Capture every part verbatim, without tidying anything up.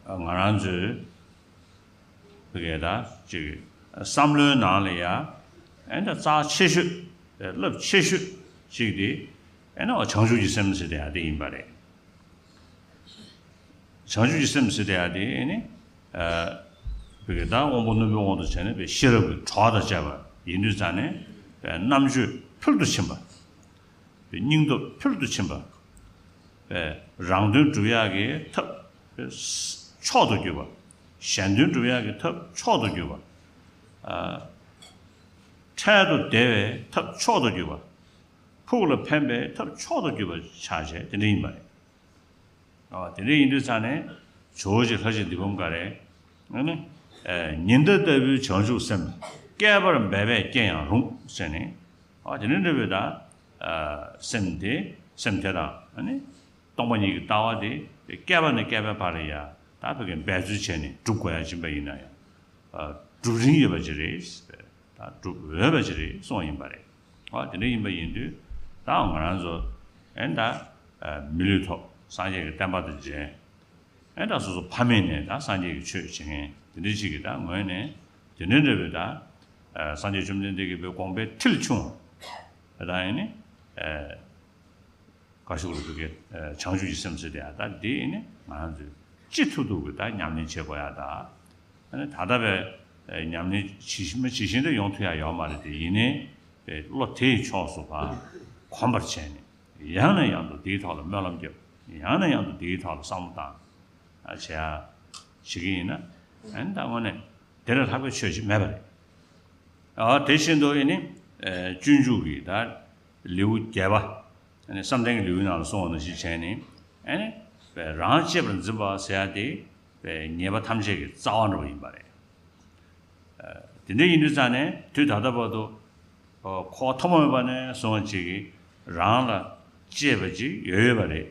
ང་རང་ཚོའི་བོད་སྐད་དང་ཅིག་བསམ་བློའི་ནང་ལ་ཡ་ཨེ་འདྲ་རྩ་ཆེ་ཤོས་རླབས་ཆེ་ཤོས་ཅིག་དེ་ཨེ་ན་བྱང་ཆུབ་ཀྱི་སེམས་ཟེར་དེ་ཡ་དེ་ཡིན་པ་རེད། བྱང་ཆུབ་ཀྱི་སེམས་ཟེར་དེ་ཡ་དེ་ཨེ་ནི་བོད་སྐད་དང་དབང་པོ་རྣོན་པོའི་དབང་དུ་བྱས་ནས་པའི་ཤེས་རབ་ཀྱི་གྲོགས་དང་བཅས་པ་ཡིན་དུས་ཙང་ནས་པའི་རྣམ་དཔྱོད་ཕུལ་དུ་ཕྱིན་པ། པའི་སྙིང་སྟོབས་ཕུལ་དུ་ཕྱིན་པ། པའི་རང་དོན་སྒྲུབ་ཡག་གི་ཐབས་མཆོག་ཏུ་གྱུར་པ། གཞན་དོན་སྒྲུབ་ཡག་གི་ཐབས་མཆོག་ཏུ་གྱུར་པ། འཕྲལ་དུ་བདེ་བའི་ཐབས་མཆོག་ཏུ་གྱུར་པ། ཕུགས་ལ་ཕན་པའི་ཐབས་མཆོག་ཏུ་གྱུར་པ་ཆགས་བྱས་དེ་འདྲ་ཡིན་པ་རེད། ཨ་དེ་འདྲ་ཡིན་དུས་ཙང་ནས་ཇོ་བོ་རྗེ་ལྷ་རྗེ་འདི་བུམ་ག་རེ། ཨ་ནི། ཉི་ཟླ་ལྟ་བུའི་བྱང་ཆུབ་སེམས། བསྐལ་པར་འབད་པས་སྐྱེ་ཡང་རུང་ཟེར་ནས། ཨ་དེ་འདྲ་འདྲ་བའི་ད། སེམས་དེ་སེམས་དེ་དང་ཨ་ནི། སྟོང་པ་ཉིད་ཀྱི་ལྟ་བ་དེ་བསྐལ་པ་ནས་བསྐལ་པའི་བར་ལ་ཡ་ད་བོད་སྐད་འབད་རྩོལ་བྱས་ནས་སྒྲུབ་དགོས་ཡ་ཕྱིན་པ་ཡིན་ན་ཡང་། སྒྲུབ་རིན་ཡོད་པ་ཅིག་རེད། ད་སྒྲུབ་འོས་པ་ཅིག་རེད་གསུངས་པ་ཡིན་པ་རེད། ཨ་དེ་འདྲ་ཡིན་པ་ཡིན་དུས་ད་ང་རང་ཚོ་ཨེ་ད་མི་ལུས་ཐོབ་སངས་རྒྱས་ཀྱི་བསྟན་པ་དང་མཇལ། ཨེ་ད་སོ་སོ་ཕ་མེས་ནས་ད་སངས་རྒྱས་ཀྱི་ཆོས་བྱེད་མཁན་དེ་འདྲ་ཅིག་གིས་ད་ངོས་ནས་དེ་འདྲ་འདྲ་བའི་ད་སངས་རྒྱས་བཅོམ་ལྡན་འདས་ཀྱི་བའི་དགོངས་པའི་མཐིལ་ཕྱུང་བ་ད་ཡིན་ནི། ག་ཞུ་རུ་བོད་སྐད་བྱང་ཆུབ་ཀྱི་སེམས་ཟེར་དེ་ཡང་ད་འདི་ནི་ང་རང་ཚོས་ཅི་ཐུབ་ཐུབ་ཀྱིས་ད་ཉམས་ལེན་བྱེད་དགོས་ཡ་ད། ཨ་ནི་ད་ལྟ་བའི་ཉམས་ལེན་ཇི་བཞིན་ཇི་བཞིན་དུ་ཡོང་ཐུབ་ཡ་ཡོད་མ་རེད་དེ་ཡིན་ནའི་བློ་དེ་ཡི་ཕྱོགས་སུ་ཕར་གོམས་པར་བྱས་ནས་ཡང་ནས་ཡང་དུ་དེའི་ཐོག་ལ་སྨོན་ལམ་རྒྱབ། ཡང་ནས་ཡང་དུ་དེའི་ཐོག་ལ་བསམ་བློ་བཏང་བྱེད་ཡ་བྱེད་ཀྱི་ཡིན་ན་ཨ་ནི་ད་དངོས་གནས་དེ་ལས་ལྷག་པའི་ཆོས་ཅིག་མེད་པ་རེད། ཨ་དེ་བཞིན་དུ་ཨེ་ནི་སྤྱོད་འཇུག་གི་ད་ལེའུ་བརྒྱད་པ། ཨ་ནི་བསམ་གཏན་གྱི་ལེའུའི་ནང་ལ་གསུངས་པ་ནང་བཞིན་བྱས་ནས་ཨ་ནི་རང་གཅེས་པར་འཛིན་པ་ཟེར་ཡ་དེ་ཉེས་པ་ཐམས་ཅད་ཀྱི་རྩ་བ་འདྲ་བ་ཡིན་པ་རེད། དེ་འདྲ་ཡིན་དུས་ཙང་ནས་དུས་ད་ལྟ་བར་དུ་འཁོར་བ་ཐོག་མ་མེད་པ་ནས་བཟུང་བ་ཅིག་གིས་རང་ལ་གཅེས་པ་ཅིག་ཡོད་ཡོད་པ་རེད།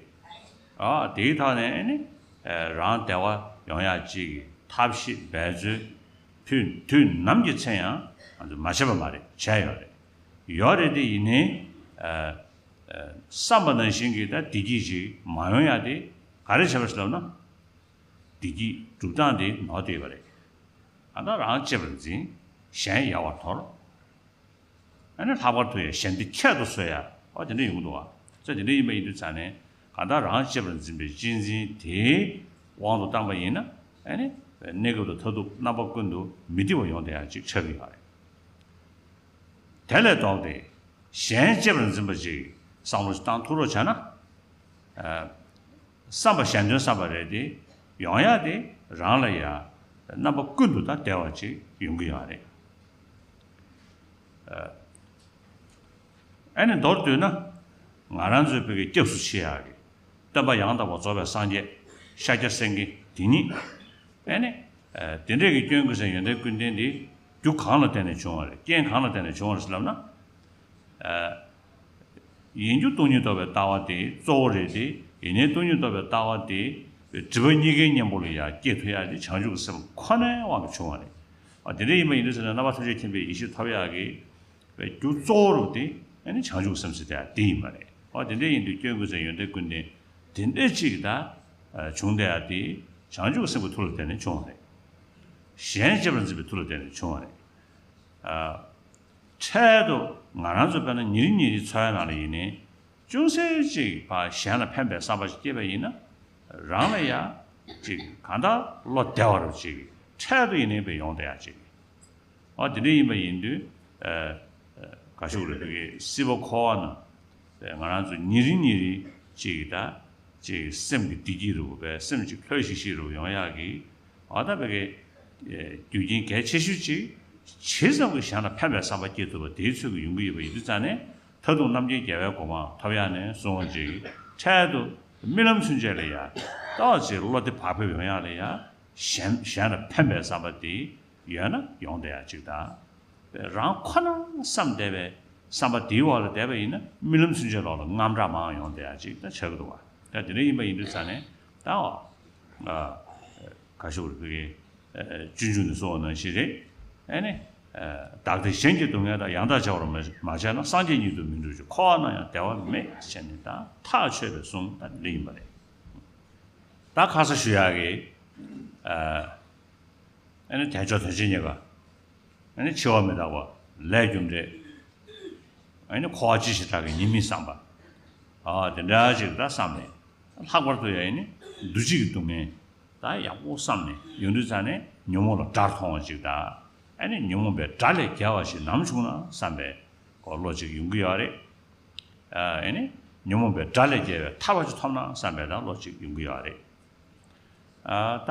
ཨ་དེའི་ཐོག་ནས་ཨ་ནི་རང་བདེ་བ་ཡོང་ཡག་ཅིག་གི་ཐབས་ཤེས་འབད་རྩོལ་དུས་དུས་ནམ་གྱི་ཚེ་ཡང་ང་ཚོས་མ་བྱས་པ་མ་རེད། བྱས་ཡོད་རེད། ཡོད་རེད་དེ་ཡིན་ནའི་ཨ་ཨ་བསམ་པ་ནང་བཞིན་གྱི་ད་བདེ་སྐྱིད་ཅིག་མ་ཡོང་ཡག་དེ་ག་རེ་བྱས་པ་ཞིག་ལབ་ན། བདེ་སྐྱིད་སྒྲུབ་སྟངས་དེ་ནོར་བསྡད་པ་རེད། ཨ་ད་རང་གཅེས་པར་འཛིན། གཞན་ཡལ་བར་དོར། ཨ་ནི་ལྷག་པར་དུ་ཡང་གཞན་སྡུག་ཁྱད་དུ་གསོད་ཡ། ཨོ་དེ་འདྲ་ཡོང་གི་འདུག་བ། ཚེ་དེ་འདྲ་ཡིན་པ་ཡིན་དུས་ཙང་ནས་གང་ལྟར་རང་གཅེས་པར་འཛིན་པའི་གཅེས་འཛིན་དེའི་དབང་དུ་བཏང་པ་ཡིན་ན་ཨ་ནི་གནས་སྐབས་དང་མཐར་ཐུག་རྣམ་པ་ཀུན་ཏུ་མི་བདེ་བ་ཡོང་བསྡད་ཡ་ཅིག་ཆགས་ཀྱི་ཡོད་རེད། དེ་ལས་ལྡོག་སྟེ་གཞན་གཅེས་པར་འཛིན་པ་ཅིག་བསམ་བློ་ཞིག་བཏང་ཐུབ་རོགས་བྱས་ན། བསམ་པ་གཞན་དོན་བསམ་པ་རེད་དེ། ཡོང་ཡ་དེ་རང་ལ་ཡ་རྣམ་པ་ཀུན་ཏུ་ད་བདེ་བ་ཅིག་ཡོང་གི་ཡོད་རེད། ཨ་ནི་མདོར་བསྡུས་ན། ང་རང་ཚོའི་བོད་ཀྱི་སྐྱབས་སུ་མཆི་ཡག་གི་སྟོན་པ་ཡང་དག་པར་རྫོགས་པའི་སངས་རྒྱས་ཤཱཀྱ་སེང་གེ་དེ་ཉིད། ཨ་ནི། དེ་འདྲས་ཀྱི་སྐྱོན་ཀུན་ཟད་ཡོན་ཏན་ཀུན་ལྡན་དེ་རྒྱུ་གང་ལ་བརྟེན་ནས་བྱུང་བ་རེད། རྐྱེན་གང་ལ་བརྟེན་ནས་བྱུང་བ་རེད་ཟེར་ལབ་ན། ཡིན་རྒྱུ་སྟོང་ཉིད་རྟོགས་པའི་ལྟ་བ་དེ་གཙོ་བོ་རེད་དེ། ཡིན་ནའི་སྟོང་ཉིད་རྟོགས་པའི་ལྟ་བ་དེ་སྒྲིབ་པ་གཉིས་ཀའི་གཉེན་པོ་ལ་ཡང་སྐྱེ་ཐུབ་ཡག་དེ་བྱང་ཆུབ་ཀྱི་སེམས་ཁོ་ནའི་དབང་གིས་བྱུང་བ་རེད། ཨ་དེ་འདྲ་ཡིན་པ་ཡིན་དུས་ཟེར་ན་རྣམ་པ་ཐམས་ཅད་མཁྱེན་པའི་ཡེ་ཤེས་ཐོབ་ཡག་གི་རྒྱུ་གཙོ་བོ་རུ་དེ་ཨ་ནི་བྱང་ཆུབ་ཀྱི་སེམས་ཟེར་དེ་དེ་ཡིན་པ་རེད། ཨ་དེ་འདྲ་ཡིན་དུས་སྐྱོན་ཀུན་ཟད་ཡོན་ཏན་ཀུན་ལྡན་དེ་འདྲ་ཅིག་ད་བྱུང་བསྡད་ཡག་དེ་བྱང་ཆུབ་ཀྱི་སེམས་ཀྱི་མཐུ་ལ་བརྟེན་ནས་བྱུང་བ་རེད། གཞན་གཅེས་པར་འཛིན་པའི་མཐུ་ལ་བརྟེན་ནས་བྱུང་བ་རེད། འཕྲལ་དུ་ང་རང་ཚོ་དཔེར་ན་ཉིན་རེ་ཉིན་རེའི་འཚོ་བའི་ནང་ལ་ཡིན་ནའི་ཅུང་ཟད་ཅིག་ཕར་གཞན་ལ་ཕན་པའི་བསམ་པ་ཞིག་སྐྱེས་པ་ཡིན་ན་རང་ལ་ཡང་ཅིག་གང་ལྟར་བློ་བདེ་བ་རུ་ཅིག་འཕྲལ་དུ་ཡིན་ནའི་བས་ཡོང་བསྡད་ཡག་ཅིག་ཨ་དེ་འདྲ་ཡིན་པ་ཡིན་དུས་ག་ཞུ་རེད་བོད་ཀྱི་སྲིད་པ་འཁོར་བ་ན་ང་རང་ཚོ་ཉིན་རེ་ཉིན་རེ་ཅིག་ད། ཅིག་སེམས་ཀྱི་བདེ་སྐྱིད་རུ་བས་སེམས་ཅིག་ལྷོད་ཤིག་ཤིག་རུ་ཡོང་ཡག་གི་ཨ་ད་བས་ཀྱི་རྒྱུ་རྐྱེན་གལ་ཆེ་ཤོས་ཅིག་ཇི་ཙམ་གྱིས་གཞན་ལ་ཕན་པའི་བསམ་པ་སྐྱེ་ཐུབ་པ་དེའི་ཚོད་ཀྱིས་ཡོང་གི་ཡོད་པ་ཡིན་དུས་ཙང་ནས་མཐར་ཐུག་རྣམ་མཁྱེན་རྒྱལ་བའི་གོ་འཕང་ཐོབ་ཡག་ནས་བཟུང་བ་ཅིག་འཕྲལ་དུ་རྨི་ལམ་ཚུན་ཆད་ལ་ཡ་ཏོག་ཅིག་བློ་བདེ་བག་ཕེབས་ཡོང་ཡག་ལ་ཡ་གཞན་གཞན་ལ་ཕན་པའི་བསམ་པ་དེ་ཡོད་ན་ཡོང་བསྡད་ཡག་ཅིག་དང་། རང་ཁོ་ན་བསམ་བསྡད་པའི་བསམ་པ་དེའི་འོག་ལ་བསྡད་པ་ཡིན་ན་རྨི་ལམ་ཚུན་ཆད་ལོག་ལ་རྔམ་སྐྲག་མང་ཡོང་བསྡད་ཡག་ཅིག་ད་ཆགས་ཀྱི་འདུག་བ། ད་དེ་འདྲ་ཡིན་པ་ཡིན་དུས་ཙང་ནས་ད་འོ་ག་ཞུ་རུ་བོད་ཀྱི་སྤྱོད་འཇུག་ནས་གསུངས་པ་ནང་བཞིན་རེད། ཨ་ནི་བདག་བདེ་གཞན་གྱི་སྡུག་བསྔལ་དང་། ཡང་དག་བྱ་བར་མ་བྱས་ན། སངས་རྒྱས་ཉིད་དུ་མི་འགྲུབ་ཅིང་། འཁོར་བ་ན་ཡང་བདེ་བ་མེད་ཟེར་ནས་ད་ཐག་ཆོད་པའི་གསུང་ད་འདི་འདྲ་ཡིན་པ་རེད། ད་ཁ་ས་ཞུ་ཡག་གི་ ཨ་ནི་དལ་འབྱོར་དོན་ཆེན་རྙེད་པ། ཨ་ནི་འཆི་བ་མི་རྟག་པ། ལས་རྒྱུ་འབྲས། ཨ་ནི་འཁོར་བ་ཅི་ཞིག་བསགས་ཀྱི་ཡིན་མིན་བསམ་པ། ཨ་དེ་འདྲ་ཅིག་ད་བསམ་ནས། ལྷག་པར་དུ་ཡང་ཨ་ནི་འདུ་བྱེད་ཀྱི་སྡུག་བསྔལ་ད་ཡག་པོ་བསམ་ནས་ཡོང་དུས་ཙང་ནས་ཉོན་མོངས་ལ་དགྲར་མཐོང་བ་ཅིག་དང་། ཨ་ནི་ཉོན་མོངས་པའི་དགྲ་ལས་རྒྱལ་བ་ཞིག་ནམ་བྱུང་ན་བསམ་པའི་ཁོ་བློ་ཅིག་ཡོང་གི་ཡོད་རེད། ཨ་ནི་ཉོན་མོངས་པའི་དགྲ་ལས་རྒྱལ་བའི་ཐར་པ་ཅིག་ཐོབ་ན་བསམ་པའི་ད་བློ་ཅིག་ཡོང་གི་ཡོད་རེད། ཨ་ད།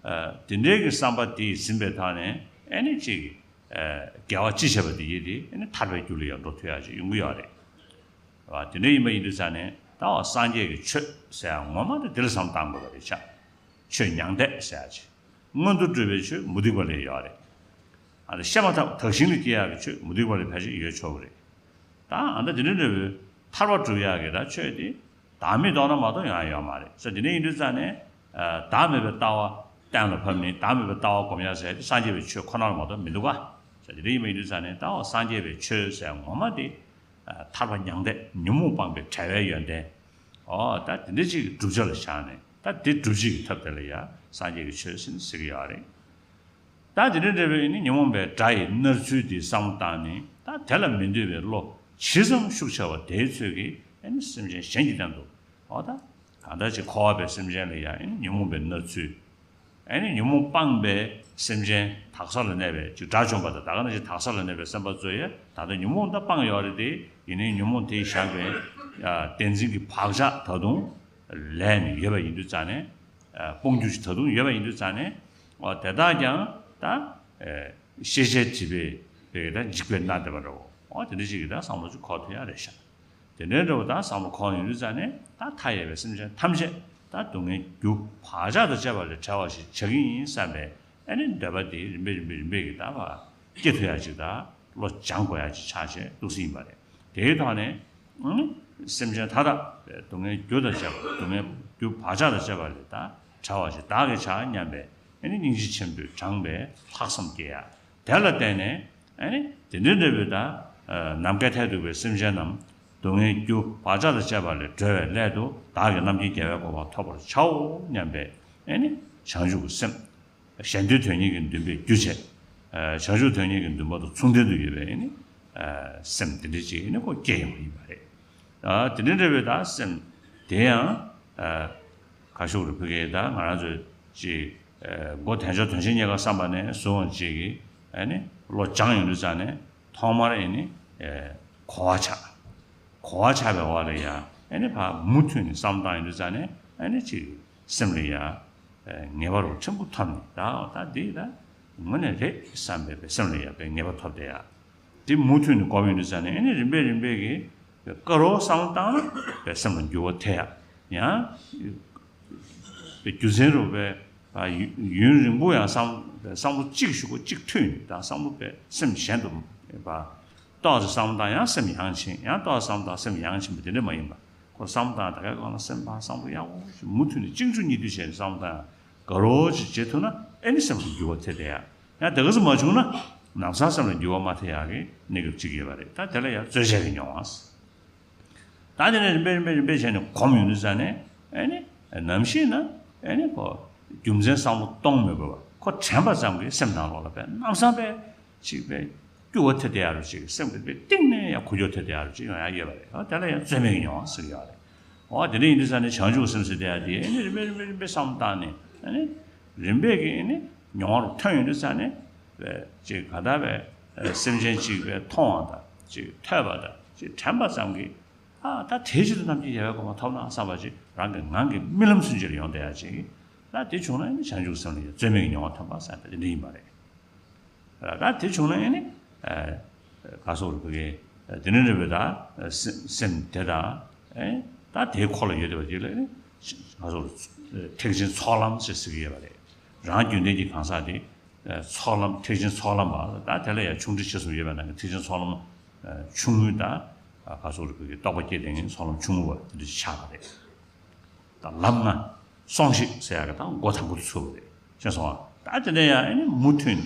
ཨ་དེ་འདྲའི་གི་བསམ་པ་དེ་ཟིན་པའི་ཐོག་ནས་ཨ་ནི་ཅིག་ཨ་དགེ་བ་ཅི་བྱས་པ་དེ་ཡིན་དེ་ཨ་ནི་ཐར་པའི་རྒྱུ་ལ་ཡང་འགྲོ་ཐུབ་ཡག་ཅིག་ཡོང་གི་ཡོད་རེད། བ་དེ་འདྲ་ཡིན་པ་ཡིན་དུས་ཙང་ནས་ད་འོ་སངས་རྒྱས་ཀྱི་ཆོས་ཟེར་ཡག་ངོ་མ་དེ་དེ་ལ་བསམ་བཏང་དགོས་པ་རེད་ཤག་ཆོས་མྱང་འདས་ཟེར་ཡག་ཅིག་མངོན་དུ་གྲུབ་པའི་ཆོས་མུ་སྟེགས་པ་ལ་ཡོད་རེད། ཨ་ནི་བཤད་མ་ཐག་དག་ཞིང་ལ་སྐྱེ་ཡག་གི་ཆོས་མུ་སྟེགས་པ་ལ་ཕལ་ཆེར་ཡོད་ཆོག་གི་རེད། ད་ཨ་ད་དེ་འདྲ་འདྲ་བོའི་ཐར་པ་སྒྲུབ་ཡག་གི་ད་ཆོས་དེ་བདག་མེད་རྟོགས་ན་མ་གཏོགས་ཡང་ཡོད་མ་རེད་ཟེར། དེ་འདྲ་ཡིན་དུས་ཙང་ནས་ཨ་བདག་མེད་པའི་ལྟ་བ་གཏན་ལ་ཕབ་ནས་བདག་མེད་པའི་ལྟ་བ་སྒོམ་ཡག་ཟེར་དེ་སངས་རྒྱས་པའི་ཆོས་ཁོ་ན་ལ་མ་གཏོགས་མི་འདུག་ག་ཟེར། དེ་འདྲ་ཡིན་པ་ཡིན་དུས་ཙང་ནས་ད་འོ་སངས་རྒྱས་པའི་ཆོས་ཟེར་ངོ་མ་དེ་ཨ་ཐར་པ་མྱང་འདས་ཉོན་མོངས་སྤངས་པའི་བྲལ་བའི་ཡོན་ཏན། ཨོ་ད་དེ་འདྲ་ཅིག་གི་བསྒྲུབ་བྱ་ལ་བཞག་ནས་ད་དེ་སྒྲུབ་བྱེད་ཀྱི་ཐབས་དེ་ལ་ཡང་སངས་རྒྱས་ཀྱི་ཆོས་ཟེར་ནས་ཟེར་གྱི་ཡོད་རེད། ད་དེ་འདྲ་འདྲ་བའི་ནི་ཉོན་མོངས་པའི་དགྲ་ཡི་མནར་ཚུལ་འདི་བསམ་བློ་བཏང་ནས་ད་དེ་ལ་མི་འདོད་པའི་བློ་ཇི་ཙམ་ཤུགས་ཆེ་བ་དེའི་ཚོད་ཀྱིས་ཨ་ནི་སེམས་ཅན་གཞན་གྱི་སྟེང་དུ་ཨོ་ད་གང་ལྟར་ཅིག་འཁོར་བ་པའི་སེམས་ཅན་ལ་ཡང་ཨ་ནི་ཉོན་མོངས་པའི་མནར་ཚུལ། ཨ་ནི་ཉོན་མོངས་སྤངས་པའི་སེམས་ཅན་དག་ས་ལ་གནས་པའི་ཅིག་དགྲ་བཅོམ་པ་དང་ད་ག་ནང་བཞིན་དག་ས་ལ་གནས་པའི་སེམས་དཔའ་ཚོ་ཡང་ད་ལྟ་ཉོན་མོངས་ད་སྤངས་ཡོད་རེད་དེ་ཡིན་ནའི་ཉོན་མོངས་དེས་བཞག་པའི་ཨ་བདེན་འཛིན་གྱི་བག་ཆགས་ད་དུང་ལས་ནས་ཡོད་པ་ཡིན་དུས་ཙང་ནས། ཨ་སྤོང་རྒྱུ་ཞིག་ད་དུང་ཡོད་པ་ཡིན་དུས་ཙང་ནས། ཨ་དེ་དག་ཀྱང་ད་ཨ་ཤེས་བྱའི་སྒྲིབ་པའི་དེ་ད་འཇིགས་པས་མནར་བསྡད་པ་འདྲ་བོ། ཨ་དེ་འདྲ་ཞིག་གིས་ད་བསམ་བློ་ཅིག་འཁོར་ཐུབ་ཡག་རེད་ཤག་དེ་འདྲའི་འདྲ་བོ་ད་བསམ་བློ་འཁོར་ཡོང་དུས་ཙང་ནས་ད་མཐའ་ཡས་པའི་སེམས་ཅན་ཐམས་ཅད་ད་སྡུག་བསྔལ་རྒྱུ་བག་ཆགས་དང་བཅས་པ་ལས་བྲལ་བ་ཞིག་བྱ་གི་ཡིན་བསམ་པའི་ཨ་ནི་འདོད་པ་དེ་རིམ་པས་རིམ་པས་རིམ་པས་ཀྱིས་ད་བ་སྐྱེ་ཐུབ་ཡག་ཅིག་ད་བློ་སྦྱང་དགོས་ཡག་ཅིག་ཆགས་བྱས་འདུག་སེ་ཡིན་པ་རེད། དེའི་ཐོག་ནས་ཨ་ནི་སེམས་ཅན་མཐའ་དག་པའི་སྡུག་བསྔལ་རྒྱུ་དང་བཅས་པ་སྡུག་བསྔལ་རྒྱུ་བག་ཆགས་དང་བཅས་པ་ལས་ད་བྲལ་བ་ཞིག་བདག་གིས་བྱ་སྙམ་པའི་ཨ་ནི་སྙིང་རྗེ་ཆེན་པོས་དྲངས་པའི་ལྷག་བསམ་སྐྱེ་ཡག་དེ་ལ་བརྟེན་ནས་ཨ་ནི་དེ་འདྲའི་འདྲ་བའི་ད་ནམ་མཁའི་མཐས་གཏུགས་པའི་སེམས་ཅན་རྣམས་སྡུག་བསྔལ་རྒྱུ་བག་ཆགས་དང་བཅས་པ་ལས་སྒྲོལ་བའི་སླད་དུ་བདག་གིས་རྣམ་མཁྱེན་རྒྱལ་བའི་གོ་འཕང་ཐོབ་པར་བྱའོ་སྙམ་པའི་ཨ་ནི་བྱང་ཆུབ་ཀྱི་སེམས། གཞན་དོན་དོན་གཉེར་གྱི་འདུན་པས་རྒྱུ་བྱས། བྱང་ཆུབ་དོན་གཉེར་གྱི་འདུན་པ་དང་མཚུངས་ལྡན་དུ་ཡོད་པའི་ཨ་ནི་སེམས་དེ་འདྲ་ཅིག་ཨ་ནི་ཁོ་སྐྱེ་ཡོང་བ་ཡིན་པ་རེད། དེ་འདྲའི་འདྲ་བའི་ད་སེམས་དེ་ཡང་ཁ་ཤུགས་རུ་ཕུ་གེ་ད་ང་རང་ཚོ་ཅིག་མགོ་དལ་འབྱོར་དོན་ཆེན་རྙེད་དཀའ་བསམ་པ་ནས་བཟུང་བ་ཅིག་གིས་ཨ་ནི་བློ་སྦྱངས་ཡོང་དུས་ཙང་ནས་ཐོག་མར་ཨ་ནི་གོ་བ་ཆགས། གོ་བ་ཆགས་པའི་འོག་ལ་ཡང་ཨ་ནི་ཕར་མུ་མཐུད་ནས་བསམ་བཏང་ཡོང་དུས་ཙང་ནས་ཨ་ནི་ཅིག་སེམས་ལ་ཡང་ངེས་པ་རུ་ཕྲན་བུ་ཐོབ་ནས་ད་ད་འདི་ད་དངོས་གནས་རེད་བསམ་པའི་སེམས་ལ་ཡང་དཔེ་ངེས་པ་ཐོབ་བསྡད་ཡ། དེ་མུ་མཐུད་ནས་སྒོམ་ཡོང་དུས་ཙང་ནས་ཨ་ནི་རིམ་པས་རིམ་པས་ཀྱིས་དཀའ་རུ་བསམ་བློ་བཏང་ན་དཔེ་སེམས་ལ་འགྱུར་བ་ཐེབས་ཡ། ཡང་དཔེ་རྒྱུ་མཚན་རུ་དཔེ་ཡུན་རིང་པོ་ཡང་བསམ་བསམ་བློ་གཅིག་གཞུག་གུ་གཅིག་མཐུད་ནས་ད་བསམ་བློ་དཔེ་སེམས་གཞན་དུ་ཕར་ཏོག་ཙམ་བསམ་བློ་བཏང་ཡང་སེམས་ཡང་ཕྱིན་ཡང་ཏོག་ཙམ་བསམ་བློ་བཏང་སེམས་ཡང་ཕྱིན་པ་དེ་འདྲ་མ་ཡིན་པ། ཁོ་བསམ་བློ་བཏང་ད་གའི་སྒང་ལ་སེམས་པ་བསམ་བློ་ཡག་པོ་ཞིག་མུ་མཐུད་ནས་གཅིག་མཇུག་གཉིས་མཐུད་བྱས་ནས་བསམ་བློ་བཏང་ཡང་དགའ་རོགས་ཅིག་བྱེད་ཐུབ་ན་ཨེ་ནི་སེམས་ལ་འགྱུར་བ་ཐེབས་བསྡད་ཡ། ཡང་དེ་ག་ཚོད་མ་བྱུང་ན་ལམ་སང་སེམས་ལ་འགྱུར་བ་མ་ཐེབས་ཡག་གི་གནས་སྐབས་གཅིག་ཡོད་པ་རེད། ད་དེ་ལ་ཡང་རྩོལ་བཅས་ཀྱི་མྱོང་བ། ད་དེ་ནས་རིམ་པས་རིམ་པས་རིམ་པས་བྱས་ནས་གོམས་ཡོང་དུས་ཙང་ནས་ཨེ་ནི་ནམ་ཞིག་ན་ཨེ་ནི་ཁོ་རྒྱུ་མཚན་བསམ་བློ་གཏོང་མི་དགོས་པར་ཁོ་དྲན་པ་ཙམ་གྱིས་སེམས་ནང་ལོགས་ལ་དཔེ་ལམ་སང་དཔེ་ཅིག་དཔེ་སྐྱུར་བ་ཐེབས་བསྡད་ཡག་རུ་ཅིག་སེམས་ཀྱི་དཔེ་གཏིང་ནས་ཡང་ཁུ་སྐྱོ་ཐེབས་བསྡད་ཡག་རུ་ཅིག་ཡོང་ཡག་ཡོད་པ་རེད། ཨ་དེ་ལ་ཡང་རྩོལ་མེད་ཀྱི་མྱོང་བ་ཟེར་གྱི་ཡོད་རེད། ཨོ་དེ་འདྲ་ཡིན་དུས་ཙང་ནས་བྱང་ཆུབ་སེམས་ཟེར་བསྡད་ཡག་དེ་ཨེ་ནི་རིམ་པས་རིམ་པས་རིམ་པས་བསམ་བློ་བཏང་ནས་ཨེ་ནི་རིམ་པས་ཀྱིས་ཨེ་ནི་མྱོང་བ་རུ་ཐོན་ཡོང་དུས་ཙང་ནས་ཅིག་ག་ད་བས་སེམས་ཅན་ཅིག་བས་མཐོང་བ་དང་ཅིག་ཐོས་པ་དང་ཅིག་དྲན་པ་ཙམ་གྱིས། ཨ་ད་དེའི་ཕྱིར་དུ་རྣམ་མཁྱེན་རྒྱལ་བའི་གོ་འཕང་ཐོབ་ན་བསམ་པ་ཅིག་རང་གི་ངང་གིས་རྨི་ལམ་ཚུན་ཆད་ལ་ཡོང་བསྡད་ཡག་ཅིག་ད་དེ་བྱུང་ན་ཨེ་ནི་བྱང་ཆུབ་སེམས་ལ་ཡང་རྩོལ་མེད་ཀྱི་མྱོང་བ་ཐོན་པ་ཟེར་ད་དེ་འདྲ་ཡིན་པ་རེད། ད་དེ་བྱུང་ན་ཨེ་ནི་ག་སོགས་རུ་བུ་གའི་དེ་འདྲ་འདྲ་བའི་ད་སེམས་དེ་དང་ད་དེའི་འཁོར་ལ་ཡོད་བསྡད་པ་ཅིག་ལ་ཨེ་ནི་ག་སོགས་རུ་ཐེག་ཆེན་ཚོགས་ལམ་ཞེས་ཟེར་གྱི་ཡོད་པ་རེད། རང་རྒྱུད་ལྡན་གྱི་གང་ཟག་དེ། ཚོགས་ལམ་ཐེག་ཆེན་ཚོགས་ལམ་པ་ད་དེ་ལ་ཡང་ཆུང་འབྲིང་ཆེ་གསུམ་ཡོད་པའི་ནང་གི་ཐེག་ཆེན་ཚོགས་ལམ་ཆུང་ངུའི་ད་ག་སོགས་རུ་བོད་ཀྱི་རྟོགས་པ་སྐྱེས་ཏེ་ངས་ཚོགས་ལམ་ཆུང་ངུ་བ་དེ་འདྲ་ཞིག་ཆགས་པ་རེད། ད་ལམ་ལྔ་སོང་ཞིག་ཟེར་ཡག་གི་ད་མགོ་དང་པོ་དེ་ཚུད་པ་རེད་ཤེས་སོང་ཨ། ད་དེ་ནས་ཡང་ཨ་ནི་མུ་མཐུད་ནས་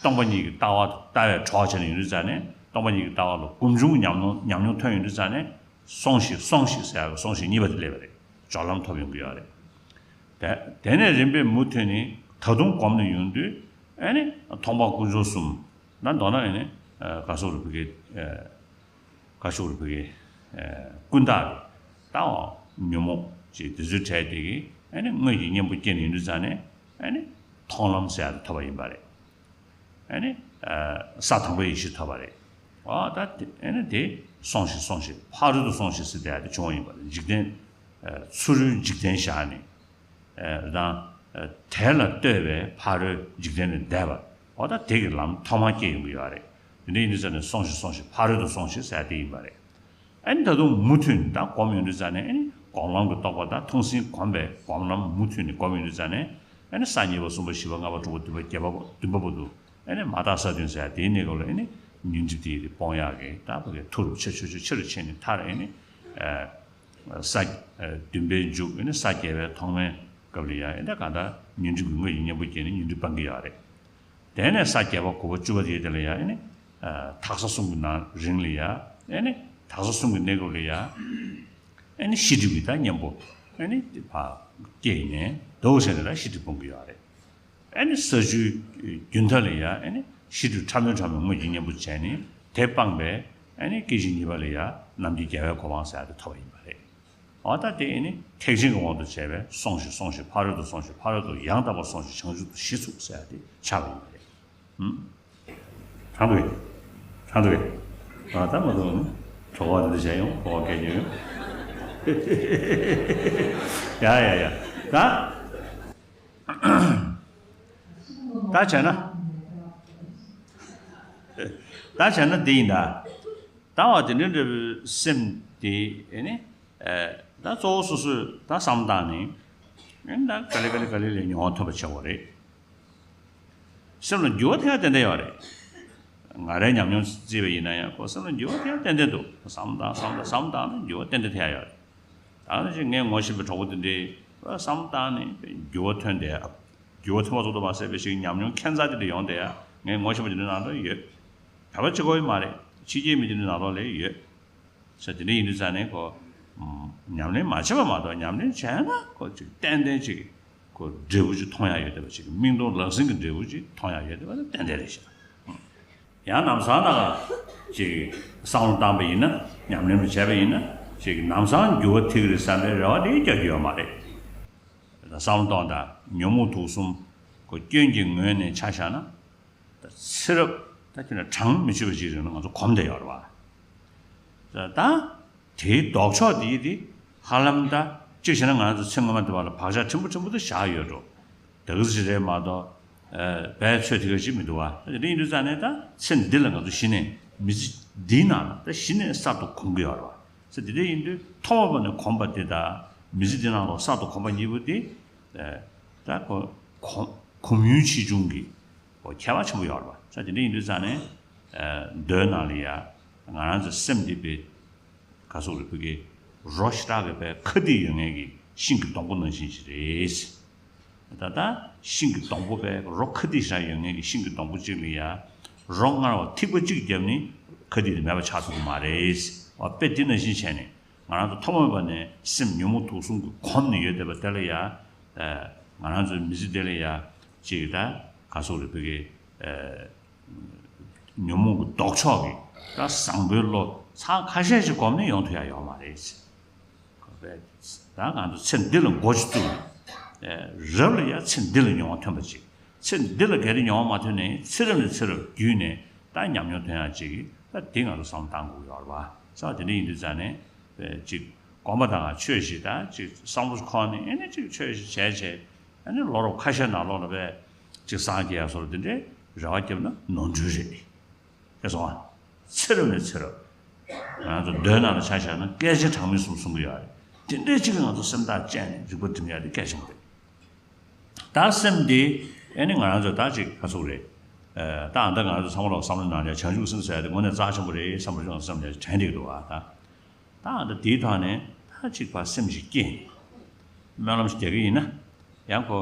སྟོང་པ་ཉིད་ཀྱི་ལྟ་བ་ལྟ་བའི་གྲོགས་བྱས་ནས་ཡོང་དུས་ཙང་ནས་སྟོང་པ་ཉིད་ཀྱི་ལྟ་བ་ལ་སྒོམ་བྱུང་ཉམས་མྱོང་ཉམས་མྱོང་ཐོན་ཡོང་དུས་ཙང་ནས། སོང་ཞིག་སོང་ཞིག་ཟེར་ཡག་གི་སོང་ཞིག་གཉིས་པ་དེ་སླེབས་པ་རེད། སྦྱོར་ལམ་ཐོབ་ཡོང་གི་ཡོད་རེད། དེ་དེ་ནས་རིམ་པས་མུ་མཐུད་ནས་ ད་དུང་སྒོམ་ནས་ཡོང་དུས་ཨ་ནི་མཐོང་སྤང་དཀོན་མཆོག་གསུམ། ད་མདོར་ན་ཨ་ནི་ག་སོགས་རུ་ཕ་གི་ག་ཤོག་རུ་ཕ་གི་ཀུན་བརྟགས་ཀྱི་ད་ཉོན་མོངས་ཀྱི་དེ་ཚོའི་གྲས་དེ་གི་ཨ་ནི་དངོས་ཀྱི་གཉེན་པོ་སྐྱེས་ནས་ཡོང་དུས་ཙང་ནས་ཨ་ནི་མཐོང་ལམ་ཟེར་ཡ་དེ་ཐོབ་པ་ཡིན་པ་རེད། ཨ་ནི། ས་དང་པོའི་ཡེ་ཤེས་ཐོབ་པ་རེད། ཨ་ད་དེ་ཨ་ནི་དེ་སོང་ཞིག་སོང་ཞིག་ཕ་རོལ་ཏུ་སོང་ཞིག་ཟེར་དེ་ཡ་དེ་བྱུང་བ་ཡིན་པ་རེད། འཇིག་རྟེན། ཚུ་རོལ་འཇིག་རྟེན་བཞག་ནས། དང་། དེ་ལ་ལྟོས་པའི་ཕ་རོལ་འཇིག་རྟེན་ལས་འདས་པ། ཨ་ད་དེ་གི་ལམ་ཐོག་མར་སྐྱེ་ཡོང་གི་ཡོད་རེད། དེ་འདྲ་ཡིན་དུས་ཙང་ནས་སོང་ཞིག་སོང་ཞིག་ཕ་རོལ་ཏུ་སོང་ཞིག་ཟེར་དེ་ཡིན་པ་རེད། ཨ་ནི་ད་དུང་མུ་མཐུད་ནས་ད་སྒོམ་ཡོང་དུས་ཙང་ནས་ཨ་ནི་སྒོམ་ལམ་གྱི་རྟོགས་པ་དང་མཐོང་ཟིན་གོམས་པའི་སྒོམ་ལམ་མུ་མཐུད་ནས་སྒོམ་ཡོང་དུས་ཙང་ནས་ཨ་ནི་ས་གཉིས་པ་གསུམ་པ་བཞི་པ་ལྔ་པ་དྲུག་པ་བདུན་པ་བརྒྱད་པ་བདུན་པ་བར་དུ་ཨ་ནི་མ་དག་ས་བདུན་ཟེར་དེའི་གནས་སྐབས་ལ་ཨ་ནི་ཉོན་སྒྲིབ་དེ་ཡི་སྤོང་ཡག་གི་ད་བ་གའི་མཐུ་རུ་ཆེ་ཆེ་ཆེ་ཆེ་རུ་ཕྱིན་ནས་མཐར་ཨ་ནི་ས་བདུན་པའི་མཇུག་ཨ་ནི་ས་བརྒྱད་པའི་ཐོག་མའི་སྐབས་ལ་ཡང་ཨ་ནི་གང་ལྟར་ཉོན་སྒྲིབ་ཀྱི་དངོས་ཀྱི་གཉེན་པོ་སྐྱེས་ནས་ཉོན་སྒྲིབ་སྤང་གི་ཡོད་རེད། དེ་ནས་ས་བརྒྱད་པ་དགུ་པ་བཅུ་པ་དེའི་དེ་ལ་ཡང་ཨེ་ནི། དག་ས་གསུམ་གྱི་ནང་རིང་ལ་ཡང་ཨེ་ནི། དག་ས་གསུམ་གྱི་གནས་སྐབས་ལ་ཡང་ཨེ་ནི་ཤེས་སྒྲིབ་ཀྱི་ད་གཉེན་པོ་ཨེ་ནི་ཕར་སྐྱེས་ནས་འདུག་ཟེར་ནས་ད་ཤེས་སྒྲིབ་སྤོང་གི་ཡོད་རེད། ཨེ་ནི་ས་བཅུའི་རྒྱུན་མཐའ་ལ་ཡང་ཨེ་ནི་ཤེས་སྒྲིབ་ཕྲ་མོའི་ཕྲ་མོའི་དངོས་ཀྱི་གཉེན་པོ་བྱས་ནས་དེ་སྤངས་པས་ཨེ་ནི་སྐྱེ་འཆི་གཉིས་པ་ལ་ཡང་རྣམ་མཁྱེན་རྒྱལ་བའི་གོ་འཕང་ཟེར་ཡ་དེ་ཐོབ་པ་ཡིན་པ་རེད། འོ་ད་དེ་ཨེ་ནི་ཐེག་ཆེན་གྱི་དབང་དུ་བྱས་པས་སོང་ཞིག་སོང་ཞིག་ཕ་རོལ་ཏུ་སོང་ཞིག་ཕ་རོལ་ཏུ་ཡང་དག་པར་སོང་ཞིག་བྱང་ཆུབ་ཏུ་གཞི་ཚུགས་ཟེར་ཡ་དེ་ཆགས་པ་ཡིན་པ་རེད། ཧུམ། དྲང་འདུག་གས། དྲང་འདུག་གས། ཨ་ད་མ་འདུག་ནི། གྲོགས་པོ་འདི་འདྲ་བྱས་ཡོང་གྲོགས་པོ་སྐད་ཀྱང་ཡོང་། ཡ་ཡ་ཡ། ད། ད་བྱས་ན། ད་བྱས་ན་འདི་ཡིན་ད། ད་བ་དེ་འདྲ་འདྲ་བའི་སེམས་དེ་ཨེ་ནི། ད་གཙོ་བོ་སོ་སོས་ད་བསམ་བློ་བཏང་ནས། ཨེ་ནི་ད་ག་ལེ་ག་ལེ་ག་ལེ་ལས་མྱོང་བ་ཐོབ་པ་བྱེད་དགོས་རེད། སེམས་ལ་འགྱུར་བ་ཐེབས་ཡ་ཏན་ཏན་ཡོད་རེད། ང་རའི་ཉམས་མྱོང་བརྩིས་པ་ཡིན་ན་ཡང་ཁོ་སེམས་ལ་འགྱུར་བ་ཐེབས་ཡ་ཏན་ཏན་འདུག་བསམ་བློ་བཏང་བསམ་བློ་བསམ་བློ་བཏང་ན་འགྱུར་བ་ཏན་ཏན་ཐེབས་ཡ་ཡོད་རེད། ད་ནི་ཅིག་ངས་ངོ་ཤེས་པའི་གྲོགས་པོ་དེ་འདྲའི་བསམ་བློ་བཏང་ནས་འགྱུར་བ་ཐོན་བསྡད་ཡ། འགྱུར་བ་ཐོན་པ་ཙམ་དུ་མ་ཟད་པའི་ཅིག་ཉམས་མྱོང་ཁྱད་མཚར་དེ་འདྲ་ཡོང་བསྡད་ཡ་ངས་ངོ་ཤེས་པ་དེ་འདྲའི་ནང་དུ་ཡོད། བོད་པ་གཅིག་པོ་ཡིན་མ་རེད། ཕྱི་རྒྱལ་མི་དེ་འདྲའི་ནང་ལོགས་ལ་ཡོད། ས་དེ་འདྲ་ཡིན་དུས་ཙང་ནས་ཁོ། ཉམས་ལེན་མ་བྱས་པ་མ་གཏོགས་ཉམས་ལེན་བྱས་ན་ཁོ་ཅིག་ཏན་ཏན་ཅིག་ཁོ་འབྲས་བུ་ཅིག་མཐོང་ཡ་ཡོད་བསྡད་པ་ཅིག་མིག་མཐོང་ལག་ཟིན་གྱི་འབྲས་བུ་ཅིག་མཐོང་ཡ་ཡོད་བསྡད་པ་ཏན་ཏན་རེད་ཤག་ཡང་ལམ་སང་ན་ཅིག་བསམ་བློ་བཏང་པ་ཡིན་ན་ཉམས་ལེན་མ་བྱས་པ་ཡིན་ན་ཅིག་ལམ་སང་འགྱུར་བ་ཐེབས་ཀྱི་རེད་བསམ་པའི་རེ་བ་དེ་སྐྱོ་གི་ཡོད་མ་རེད། བསམ་བློ་གཏོང་དང་ཉོན་མོངས་དུག་གསུམ་ཁོ་སྐྱོན་གྱི་ངོས་ནས་ཆ་བཞག་ན། ད་ཚེ་རབས་ད་ཁྱོད་ན་གྲངས་མི་ཆོད་པ་ཅིག་རིང་ལ་ང་ཚོ་གོམས་བསྡད་ཡོད་རེད་བ། ད་ད་དེའི་ལྡོག་ཕྱོགས་དེ་ཡི་དེ་ཧ་ལམ་ད་གཅིག་བྱས་ན་ང་ཚོ་ཚེ་སྔོན་མ་དེ་བ་ལ་བག་ཆགས་ཕྲན་བུ་ཕྲན་བུ་དུ་བཞག་ཡོད་འགྲོ། ད་ག་ཟེ་རེད་མ་གཏོགས་བས་ཚོད་དེ་ག་ཅིག་མི་འདུག་བ། ད་དེ་ཡིན་དུས་ཙང་ནས་ད་ཚེ་འདི་ལ་ང་ཚོ་གཞི་ནས་མི་ཚེ་འདིའི་ནང་ལ་ད་གཞི་ནས་གསར་དུ་གོམས་ཀྱི་ཡོད་རེད་བ། ཚེ་འདི་འདྲ་ཡིན་དུས་ཐོག་མ་བར་ནས་གོམས་པ་དེ་དང་མི་ཚེ་འདི་ནང་ལ་གསར་དུ་གོམས་པ་གཉིས་པོ་དེ། ད་གོ་གོམས་གོམས་ཡུན་ཆེ་ཆུང་གི་ཁྱད་པར་ཆེན་པོ་ཡོད་རེད་བ། ས་དེ་འདྲ་ཡིན་དུས་ཙང་ནས་མདོའི་ནང་ལ་ཡ་ང་རང་ཚོ་སེམས་འདི་པའི་ག་སོགས་རེད་བུ་གའི་རོ་ཞེ་དྲག་གི་པའི་ཁ་ཏིག་ཡོད་མཁན་གྱི་ཤིང་གི་སྡོང་པོ་ནང་བཞིན་ཞིག་རེད། ད་ལྟ་ཤིང་གི་སྡོང་པོ་པའི་རོ་ཁ་ཏིག་ཞིག་ཡོད་མཁན་གྱི་ཤིང་གི་སྡོང་པོ་གཅིག་ལ་ཡ་རོ་མངར་བ་ཐིགས་པ་གཅིག་བརྒྱབ་ནས་ཁ་ཏིག་དེ་མེད་པ་ཆགས་ཐུབ་ཀྱི་མ་རེད། བ་དཔེ་འདི་ནང་བཞིན་བྱས་ནས། ང་རང་ཚོ་ཐོག་མ་མེད་པ་ནས་སེམས་ཉོན་མོངས་དུག་གསུམ་གྱིས་གོམས་ནས་ཡོད་བསྡད་པ་དེ་ལ་ཡ། ང་རང་ཚོའི་མི་ཚེ་འདི་ལ་ཡ་ཅིག་ད་ག་སོགས་རེད་བུ་གའི་ཉོན་མོངས་ཀྱི་ལྡོག་ཕྱོགས་ཀྱི་ད་བཟང་པོའི་བློ་ཚར་ཁ་ཤས་ཤིག་གོམས་ནས་ཡོང་ཐུབ་ཡ་ཡོད་མ་རེད། ད་ང་ཚོ་ཚེ་འདི་ལ་འགོ་ཅིག་བཙུགས་ནས་རབ་ལ་ཡ་ཚེ་འདི་ལ་མྱོང་བ་ཐོན་པ་ཅིག་ཚེ་འདི་ལ་གལ་ཏེ་མྱོང་བ་མ་ཐོན་ནའི་ཚེ་རབས་ནས་ཚེ་རབས་བརྒྱུད་ནས་ད་ཉམས་མྱོང་ཐོན་ཡག་ཅིག་གིས་ད་འདི་ང་ཚོ་བསམ་བློ་གཏང་དགོས་ཀྱི་ཡོད་རེད་བ། ས་དེ་འདྲ་ཡིན་དུས་ཙང་ནས་ཅིག་སྒོམ་པ་དང་ཆོས་བཞི་ད་ཅིག་བསམ་བློ་འཁོར་ནས་ཨེ་ནས་ཅིག་ཆོས་བཞི་བྱས་བྱས་ཨེ་ནས་ལོ་རབས་ཁ་ཤས་ནང་ལོགས་ལ་བས་ཅིག་སངས་རྒྱས་ཡག་བཟོ་འདྲ་དེ་འདྲའི་རེ་བ་བརྒྱབ་ན་ནོར་འཁྲུལ་རེད། ཤེས་སོང་ཨ། ཚེ་རབས་ནས་ཚེ་རབས། ང་ཚོ་མདོའི་ནང་ལ་ཆ་བཞག་ན་སྐད་ཅིག་གྲངས་མེད་གསུམ་གསུང་གི་ཡོད་རེད། དེ་འདྲའི་ཅིག་ང་ཚོ་སེམས་ཐག་བཅད་ནས་རིག་པ་སྒྲིམ་ཡ་དེ་གལ་ཆེན་པོ་རེད། ད་སེམས་འདི་ཨེ་ནི་ང་རང་ཚོ་ད་ཅིག་ག་ཚོད་རེད། ད་ཨ་ད་ང་ཚོ་ཚང་མ་ལོག་བསམ་བློ་ནང་ལ་བྱང་ཆུབ་སེམས་ཟེར་ཡ་དེ་དངོས་གནས་རྩ་ཆེན་པོ་རེད་བསམ་པ་ཅུང་ཙམ་ནས་དྲན་བསྡད་འདུག་ཨ་ད། ད་ཨ་ད་དེའི་ཐོག་ནས་ད་ཅིག་ཕར་སེམས་ཤིག་སྐྱེས་ནས་སྨོན་ལམ་ཞིག་རྒྱག་གི་ཡིན་ན། ཡང་ཁོ།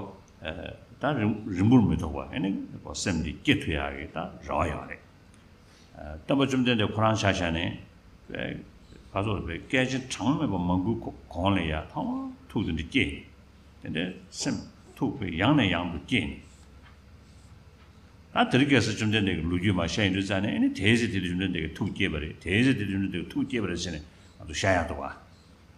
ད་རིང་རིང་པོར་མི་ཐོགས་པ་ཨེ་ནི་ཁོ་སེམས་འདི་སྐྱེ་ཐུབ་ཡག་གི་ད་རེ་བ་ཡོད་རེད། སྟོན་པ་བཅོམ་ལྡན་འདས་ཁོ་རང་ཆ་བཞག་ནས། ག་ཚོད་རེད་པས་སྐད་ཅིག་གྲངས་མེད་པ་མང་པོའི་གོང་ལ་ཡ་ཐོག་མར་ཐུགས་དེ་འདྲ་སྐྱེས་ནས། དེ་འདྲའི་སེམས་ཐུགས་པའི་ཡང་ནས་ཡང་དུ་སྐྱེས་ནས། ད་དེ་རིང་ཁ་སང་བཅོམ་ལྡན་འདས་ཀྱི་ལོ་རྒྱུས་མར་བཤད་ཡོང་དུས་ཙང་ནས། ཨ་ནི་དེའི་ཚེ་དེ་དུས་བཅོམ་ལྡན་འདས་ཀྱིས་ཐུགས་བསྐྱེད་པ་རེད། དེའི་ཚེ་དེ་དུས་བཅོམ་ལྡན་འདས་ཀྱིས་ཐུགས་བསྐྱེད་པ་རེད་ཟེར་ནས་ང་ཚོ་བཤད་ཡག་འདུག་བ།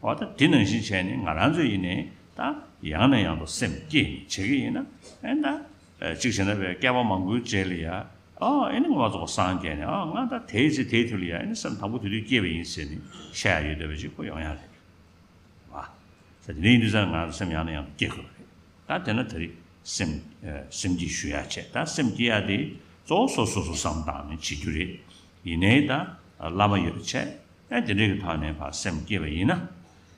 འོ་ད་དེ་ནང་བཞིན་བྱས་ནས་ང་རང་ཚོ་ཡིན་ནའི་ད་ཡང་ནས་ཡང་དུ་སེམས་བསྐྱེད་ནས་བྱེད་ཀྱི་ཡིན་ན། ཨ་ནི་ད་གཅིག་བྱས་ན་བས་བསྐལ་པ་མང་པོའི་རྗེས་ལ་ཡ། ཨ་ཨ་ནི་ངོ་མ་རྫོགས་པ་སངས་རྒྱས་ནས། ཨ་ང་ད་དེའི་ཚེ་དེའི་དུས་ལ་ཡ་ཨ་ནི་སེམས་དང་པོ་དེ་དུས་བསྐྱེད་པ་ཡིན་ཟེར་ནས་བཤད་ཡ་ཡོད་བསྡད་པ་ཅིག་ཁོ་ཡོང་ཡ་རེད། བ། ས་དེ་འདྲ་ཡིན་དུས་ཙང་ང་ཚོ་སེམས་ཡང་ནས་ཡང་དུ་བསྐྱེད་དགོས་པ་རེད། ད་དེ་ན་ད་རེས་སེམས་ཨ་སེམས་བསྐྱེད་ཞུ་ཡ་བྱས། ད་སེམས་བསྐྱེད་ཡ་དེ་གཙོ་བོ་སོ་སོ་སོ་བསམ་བཏང་ནས་བྱེད་རྒྱུ་རེད། ཡིན་ནའི་ད་བླ་མ་ཡོད་བྱས། ཨ་དེ་འདྲ་གི་ཐོག་ནས་ཕར་སེམས་བསྐྱེད་པ་ཡིན་ན།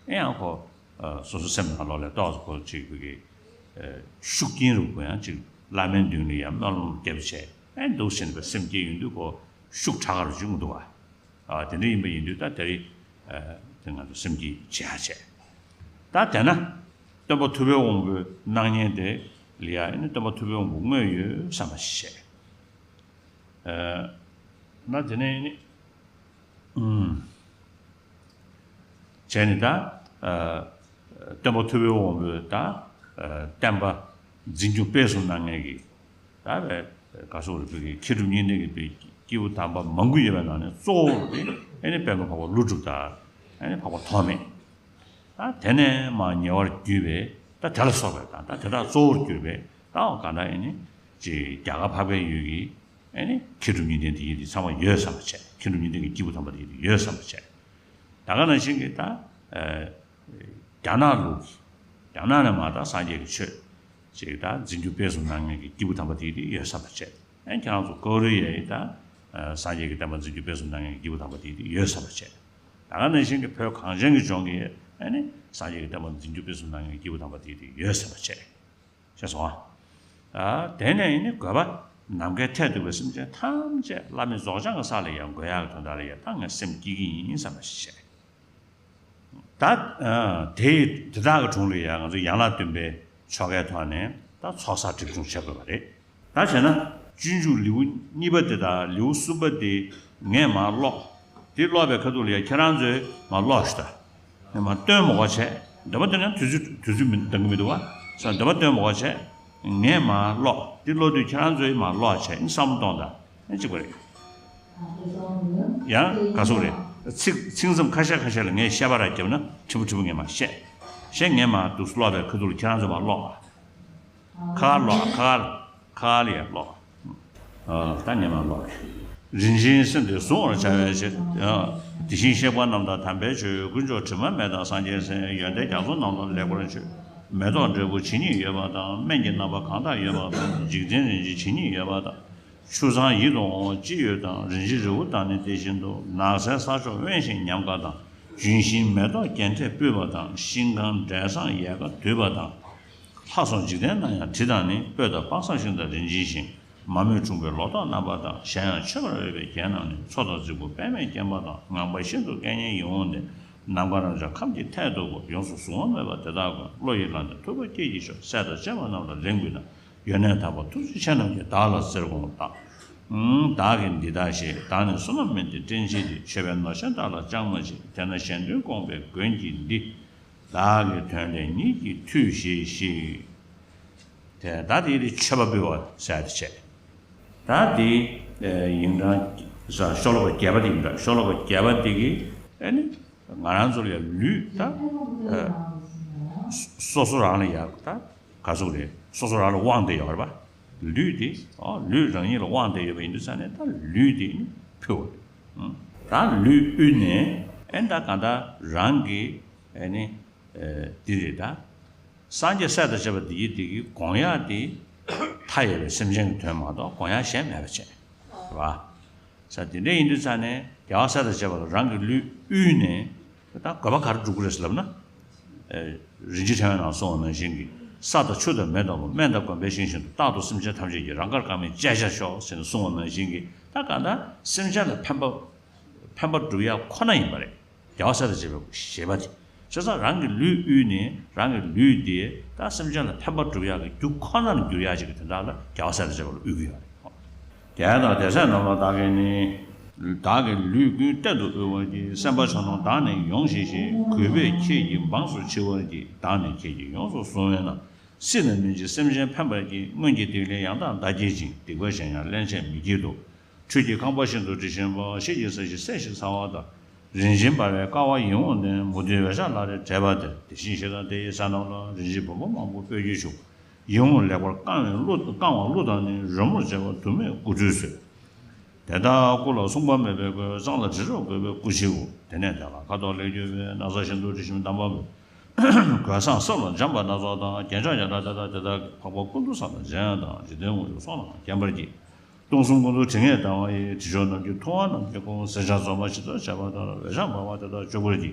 ཨེ་ཡང་ཁོ་ཨ་སོ་སོ་སེམས་ནང་ལོགས་ལ་ཏོག་ཙམ་ཁོ་ཅིག་གི་ཨ་ཤུགས་རྐྱེན་རུ་ཁོ་ཡང་ཅིག་བླ་མའི་མདུན་ལ་ཡང་སྨོན་ལམ་བརྒྱབ་བྱས། ཨེ་འདུག་ཟེར་ནས་སེམས་བསྐྱེད་ཡོང་དུས་ཁོ་ཤུགས་དྲག་ག་རུ་བྱུང་འདུག་བ། ཨ་དེ་འདྲ་ཡིན་པ་ཡིན་དུས་ད་དེ་རིང་ཨ་དེ་ང་ཚོ་སེམས་བསྐྱེད་བྱེད་ཡ་བྱས། ད་དེ་ན་སྟོན་པ་ཐུབ་པའི་དབང་པོའི་སྣང་བརྙན་དེ་ལ་ཡ་ཨ་ནི་སྟོན་པ་ཐུབ་པའི་དབང་པོ་དངོས་ཡོད་བསམ་པ་ཞིག་བྱས། ཨ་ན་དེ་ནས་ཨ་ནི་ཨུམ། བྱས་ནས་ད་ཨ་སྟོན་པ་ཐུབ་པའི་དབང་པོའི་ད་ཨ་བསྟན་པ་འཛིན་སྐྱོང་སྤེལ་གསུམ་གནང་མཁན་གྱི། ད་བས་ག་སོགས་རིག་པའི་མཁས་གྲུབ་གཉིས་ལྡན་གྱི་པའི་སྐྱེས་བུ་དམ་པ་མང་པོ་ཡོད་པའི་ནང་ནས་གཙོ་བོ་དེ་ཨ་ནི་དཔལ་མགོན་འཕགས་པ་ཀླུ་སྒྲུབ་དང་། ཨ་ནི་འཕགས་པ་ཐོགས་མེད། ད་དེ་ནས་མར་ཉེ་བར་གྱུར་པའི་ད་དེ་ལ་སོགས་པའི་ད་ད་དེ་དག་གཙོ་བོར་གྱུར་པའི་ད་འོ་ག་འདྲ་ཨ་ནི་ཅིག་རྒྱ་གར་འཕགས་པའི་ཡུལ་གྱི་ཨ་ནི་མཁས་གྲུབ་གཉིས་ལྡན་དེ་ཡིན་དེ་ཚང་མ་ཡོད་བསམ་པ་བྱས། མཁས་གྲུབ་གཉིས་ལྡན་གྱི་སྐྱེས་བུ་དམ་པ་དེ་ཡིན་དེ་ཡོད་བསམ་པ་བྱས། ད་ག་ནང་བཞིན་གྱི་ད་ཨ། རྒྱ་ནག་ལུགས་ཀྱི། རྒྱ་ནག་ནས་མར་ད་སངས་རྒྱས་ཀྱི་ཆོས་ཅིག་ད་འཛིན་སྐྱོང་སྤེལ་གསུམ་གནང་མཁན་གྱི་སྐྱེས་བུ་དམ་པ་དེ་དེ་ཡོད་བསམ་པ་བྱས། ཨ་ཁྱེད་རང་ཚོ་ཀོ་རི་ཡའི་ད་སངས་རྒྱས་ཀྱི་བསྟན་པ་འཛིན་སྐྱོང་སྤེལ་གསུམ་གནང་མཁན་གྱི་སྐྱེས་བུ་དམ་པ་དེ་དེ་ཡོད་བསམ་པ་བྱས། ད་ག་ནང་བཞིན་གྱི་བོད་གངས་ཅན་གྱི་ལྗོངས་ཀྱི་ཨ་ནི་སངས་རྒྱས་ཀྱི་བསྟན་པ་འཛིན་སྐྱོང་སྤེལ་གསུམ་གནང་མཁན་གྱི་སྐྱེས་བུ་དམ་པ་དེ་དེ་ཡོད་བསམ་པ་བྱས། ཤེས་སོང་ཨ། ཨ་དེ་ནས་ཨ་ནི་དགོས་པ་ནམ་མཁའི་མཐས་གཏུགས་པའི་སེམས་ཅན་ཐམས་ཅད་བླ་མེད་རྫོགས་བྱང་གི་ས་ལ་ཡང་འགོད་ཡག་གི་དོན་དག་ལ་ཡང་ད་ངས་སེམས་བསྐྱེད་ཀྱི་ཡིན་བསམ་པ་ཞིག་བྱས། ད་ཨ་དེ་དེ་དག་གི་དྲུང་ལ་ཡང་ང་ཚོ་ཡན་ལག་བདུན་པའི་ཆོ་གའི་ཐོག་ནས་ད་ཚོགས་བསགས་སྒྲིབ་སྦྱོང་བྱེད་དགོས་པ་རེད། ད་བྱས་ན་སྤྱོད་འཇུག་ལེའུ་གཉིས་པ་དེ་དང་ལེའུ་གསུམ་པ་དེ་ངས་མར་ཀློག་དེ་ཀློག་པའི་ཁ་ཐུག་ལ་ཡ་ཁྱེད་རང་ཚོས་མར་ཀློག་ཤོག་ད། ངས་མར་སྟོན་མ་དགོས་བྱས། འདོན་པ་སྟོན་ན་དུས་ཚོད་དུས་ཚོད་མི་འདང་གི་མི་འདུག་བ། ས་འདོན་པ་སྟོན་མ་དགོས་བྱས། ངས་མར་ཀློག་དེ་ཀློག་དུས་ཁྱེད་རང་ཚོས་མར་ཀློག་བྱས་ནས་བསམ་བློ་གཏོང་དང་། ཨེ་གཅིག་པ་རེད། ཡང་ག་ཟུག་རེད། ཚིག་ཚིག་མཚམས་ཁ་ཤས་ཁ་ཤས་ལ་ངས་བཤད་པ་ར་བརྒྱབ་ན་ཕྲན་བུ་ཕྲན་བུ་ངས་མར་བཤད། བཤད་ངས་མར་འདུག་སེ་ཀློག་པའི་ཁ་ཐུག་ལ་ཁྱེད་རང་ཚོས་མར་ཀློག་པ། ཁ་ཁ་ཀློག་ཁ་ཁ་ལ་ཡར་ཀློག་ཨ་ད་ངས་མར་ཀློག་རིན་ཆེན་སེམས་དེ་གཟུང་བར་བྱ་བའི་ཕྱིར། དེ་བཞིན་གཤེགས་པ་རྣམས་དང་དམ་པའི་ཆོས། དཀོན་མཆོག་དྲི་མ་མེད་དང་སངས་རྒྱས་སྲས། ཡོན་ཏན་རྒྱ་མཚོ་རྣམས་ལ་ལེགས་པར་མཆོད། མེ་ཏོག་འབྲས་བུ་ཇི་སྙེད་ཡོད་པ་དང་། སྨན་གྱི་རྣམ་པ་གང་དག་ཡོད་པ་དང་། འཇིག་རྟེན་རིན་ཆེན་ཇི་སྙེད་ཡོད་པ་དང་། ཆུ་གཙང་ཡིད་དུ་འོང་བ་ཅི་ཡོད་དང་། རིན་ཆེན་རི་བོ་དང་ནི་དེ་བཞིན་དུ། ནགས་ཚལ་ས་ཕྱོགས་དབེན་ཞིང་ཉམས་དགའ་དང་། ལྗོན་ཤིང་མེ་ཏོག་རྒྱན་སྤྲས་སྤུད་པ་དང་། ཤིང་ཁང་འབྲས་བཟང་ཡལ་ག་དུད་པ་དང་། ལྷ་སོགས་འཇིག་རྟེན་ན་ཡང་དྲི་དང་ནི། སྤོས་དང་སྤང་སང་ཤིང་དང་རིན་ཆེན་ཤིང་། མ་རྨོས་འཁྲུངས་པའི་ལོ་ཏོག་རྣམ་པ་དང་། གཞན་ཡང་མཆོད་པར་འོས་པའི་རྒྱན་རྣམས་ནི། མཚོ་དང་རྫིང་བུ་པདྨས་བརྒྱན་པ་དང་། ངང་པ་ཤིན་ཏུ་སྐད་སྙན་ཡིད་འོང་སྟེ། ནམ་མཁའ་རང་བྱུང་ཁམས་ཀྱི་མཐས་གཏུགས་པ། ཡོངས་སུ་གཟུང་བ་མེད་པ་དེ་དག་ཀུན། བློ་ཡིས་བླངས་ཏེ་ཐུབ་པ་སྐྱེས་ཀྱིས་ཤོག་སྲས་དང་བཅས་པ་རྣམས་ལ་རེ་འབུལ་ན། ཡོན་གནས་དག་པ་ཐུགས་རྗེ་ཆེ་རྣམས་ཀྱིས། བདག་ལ་གསེར་སྐོང་བཏང་། བདག་གིས་འདི་ལྟར་བཞེས། བདག་ནི་བསོད་ནམས་དམན་ཏེ་བཀྲེན་ཆེ་སྟེ། མཆོད་པའི་ནོར་གཞན་བདག་ལ་ཅང་མ་མཆིས། དེས་ན་གཞན་དོན་སྐོང་བའི་མགོན་གྱིས་འདི། བདག་གི་དོན་ལས་ཉིད་ཀྱིས་ཐུལ་བཞེས་ཤིག་དེ་ད་དེ་ཡི་མཆོད་པ་འབུལ་བ་ཟེར་ཡ་དེ་བྱས། ད་དེ་ཨེ་ཡིན་གྲངས་ཤོ་ལོ་ཀ་བརྒྱད་པ་དེ་ཡིན་གྲངས་ཤོ་ལོ་ཀ་བརྒྱད་པ་དེ་གི་ཨེ་ནི་ང་རང་ཚོ་ལ་ཡ་ལུས་ད་ཨེ་སོ་སོ་རང་ལ་ཡ་ད་ག་ཟུག་རེད། སོ་སོ་རང་ལ་དབང་དེ་ཡོད་རེད་པ། ལུས་དེ་ཨོ་ལུས་རང་ཉིད་ལ་དབང་དེ་ཡོད་པ་ཡིན་དུས་ཙང་ནས་ད་ལུས་དེ་ནི་ཕུལ་བ་རེད། ད་ལུས་དབུལ་ནས་ཨེ་ད་གང་ལྟར་རང་གི་ཨེ་ནི་ཨེ་དེ་རེད་ད། སངས་རྒྱས་སྲས་དང་བཅས་པ་འདི་ཡི་འདི་གི་དགོངས་ཡག་དེ་མཐའ་ཡས་པའི་སེམས་ཅན་གྱི་དོན་མ་གཏོགས་དགོངས་ཡག་གཞན་མེད་པ་བྱས། རེད་བ། ས་དེ་འདྲ་ཡིན་དུས་ཙང་ནས་རྒྱལ་བ་སྲས་དང་བཅས་པ་ལ་རང་གི་ལུས་དབུལ་ནས་ད་དགོས་པ་ག་རེ་སྒྲུབ་ཀྱི་རེད་ཟེར་ལབ་ན། ཨེ་རིན་ཆེན་ཕྲེང་བའི་ནང་གསུངས་པ་ནང་བཞིན་གྱི་ས་དང་ཆུ་དང་མེ་དང་ལོ་སྨན་དང་གོམས་པའི་ཤིང་བཞིན་དུ་རྟག་ཏུ་སེམས་ཅན་ཐམས་ཅད་ཀྱི་རང་དགར་དཀར་མིན་སྤྱད་བྱ་ཤོག་ཟེར་ནས་གསུངས་པ་ནང་བཞིན་གྱི་ད་གང་ལྟར་སེམས་ཅན་ལ་ཕན་པ་ཕན་པ་སྒྲུབ་ཡག་ཁོ་ན་ཡིན་པ་རེད། རྒྱལ་བ་སྲས་དང་བཅས་པའི་བཞེད་པ་དེ། བྱས་ཙང་རང་གི་ལུས་དབུལ་ནས་རང་གི་ལུས་དེ་ད་སེམས་ཅན་ལ་ཕན་པ་སྒྲུབ་ཡག་གི་རྒྱུ་ཁོ་ནར་འགྱུར་ཡག་ཅིག་གི་དོན་དག་ལ་རྒྱལ་བ་སྲས་དང་བཅས་པ་ལ་དབུལ་གྱི་ཡོད་རེད། དེ་ལྟར་དེ་ཚེ་རྣམས་ལ་བདག་གིས་ནི། བདག་གི་ལུས་ཀུན་གཏན་དུ་དབུལ་བར་བགྱི། སེམས་དཔའ་ཆོས་རྣམས་བདག་ནི་ཡོངས་ཤེས་ཤིང་། གུས་པས་ཁྱེད་ཀྱི་འབངས་སུ་མཆི་བར་བགྱི། བདག་ནི་ཁྱེད་ཀྱིས་ཡོངས་སུ་བཟུང་བས་ན། སྲིད་ལ་སྨིན་བྱེད་སེམས་ཅན་ཕན་པར་བགྱི། སྔོན་གྱི་སྡིག་ལས་ཡང་དག་འདའ་བགྱིད་ཅིང་། སྡིག་པ་གཞན་ཡང་སླན་ཆད་མི་བགྱིད་དོ། ཁྲུས་ཀྱི་ཁང་པ་ཤིན་ཏུ་དྲི་ཞིམ་པ། ཤེལ་གྱི་ས་གཞི་སྲེག་ཞིང་ཚ་བ་དང་། རིན་ཆེན་འབར་བའི་ཀ་བ་ཡིད་འོང་ལྡན། མུ་ཏིག་འོད་ཞགས་ལ་རེ་བྲེས་པ་དེར། དེ་བཞིན་ཤེལ་དང་དེ་ཡི་ས་རྣམས་ལ། རིན་ཆེན་བུམ་པ་མང་པོ་སྤོས་ཀྱིས་བྱུགས། ཡིད་འོང་ལེགས་པར་བཀང་བའི་གླུ་བཀང་བ་གླུ་དང་ནི། རོལ་མོར་བཅས་པ་དུ་མས་སྐུ་ཁྲུས་གསོལ། དེ་དག་སྐུ་ལ་མཚུངས་པ་མེད་པའི་སྒོས། གཙང་ལ་དྲི་རབ་བཀོད་པའི་སྐུ་ཕྱིའོ། དེ་ནས་དེ་ལ་ཁ་དོག་ལེགས་བསྒྱུར་བའི། ན་བཟའ་ཤིན་ཏུ་དྲི་ཞིམ་དམ་པ་པོས། གོས་བཟང་སྲབ་ལ་འཇམ་པ་སྣ་ཚོགས་དང་། རྒྱན་ཆ་ཡང་དག་དེ་དག་དེ་དག་གིས། འཕགས་པ་ཀུན་ཏུ་བཟང་དང་འཇམ་དབྱངས་དང་། འཇིག་རྟེན་དངོས་གྲུབ་སོགས་ལའང་བརྒྱན་པར་བགྱི། སྟོང་གསུམ་ཀུན་ཏུ་དྲི་ངད་ལྡང་བ་ཡི། དྲི་མཆོག་རྣམས་ཀྱིས་ཐུབ་དབང་རྣམས་ཀྱི་དགོངས། ཟས་སྦྱངས་བཙོ་མ་ཇི་ལྟར་བྱ་བ་ལྟར། འོད་ཞགས་འབར་བ་དེ་དག་སྤྱོད་པར་བགྱི།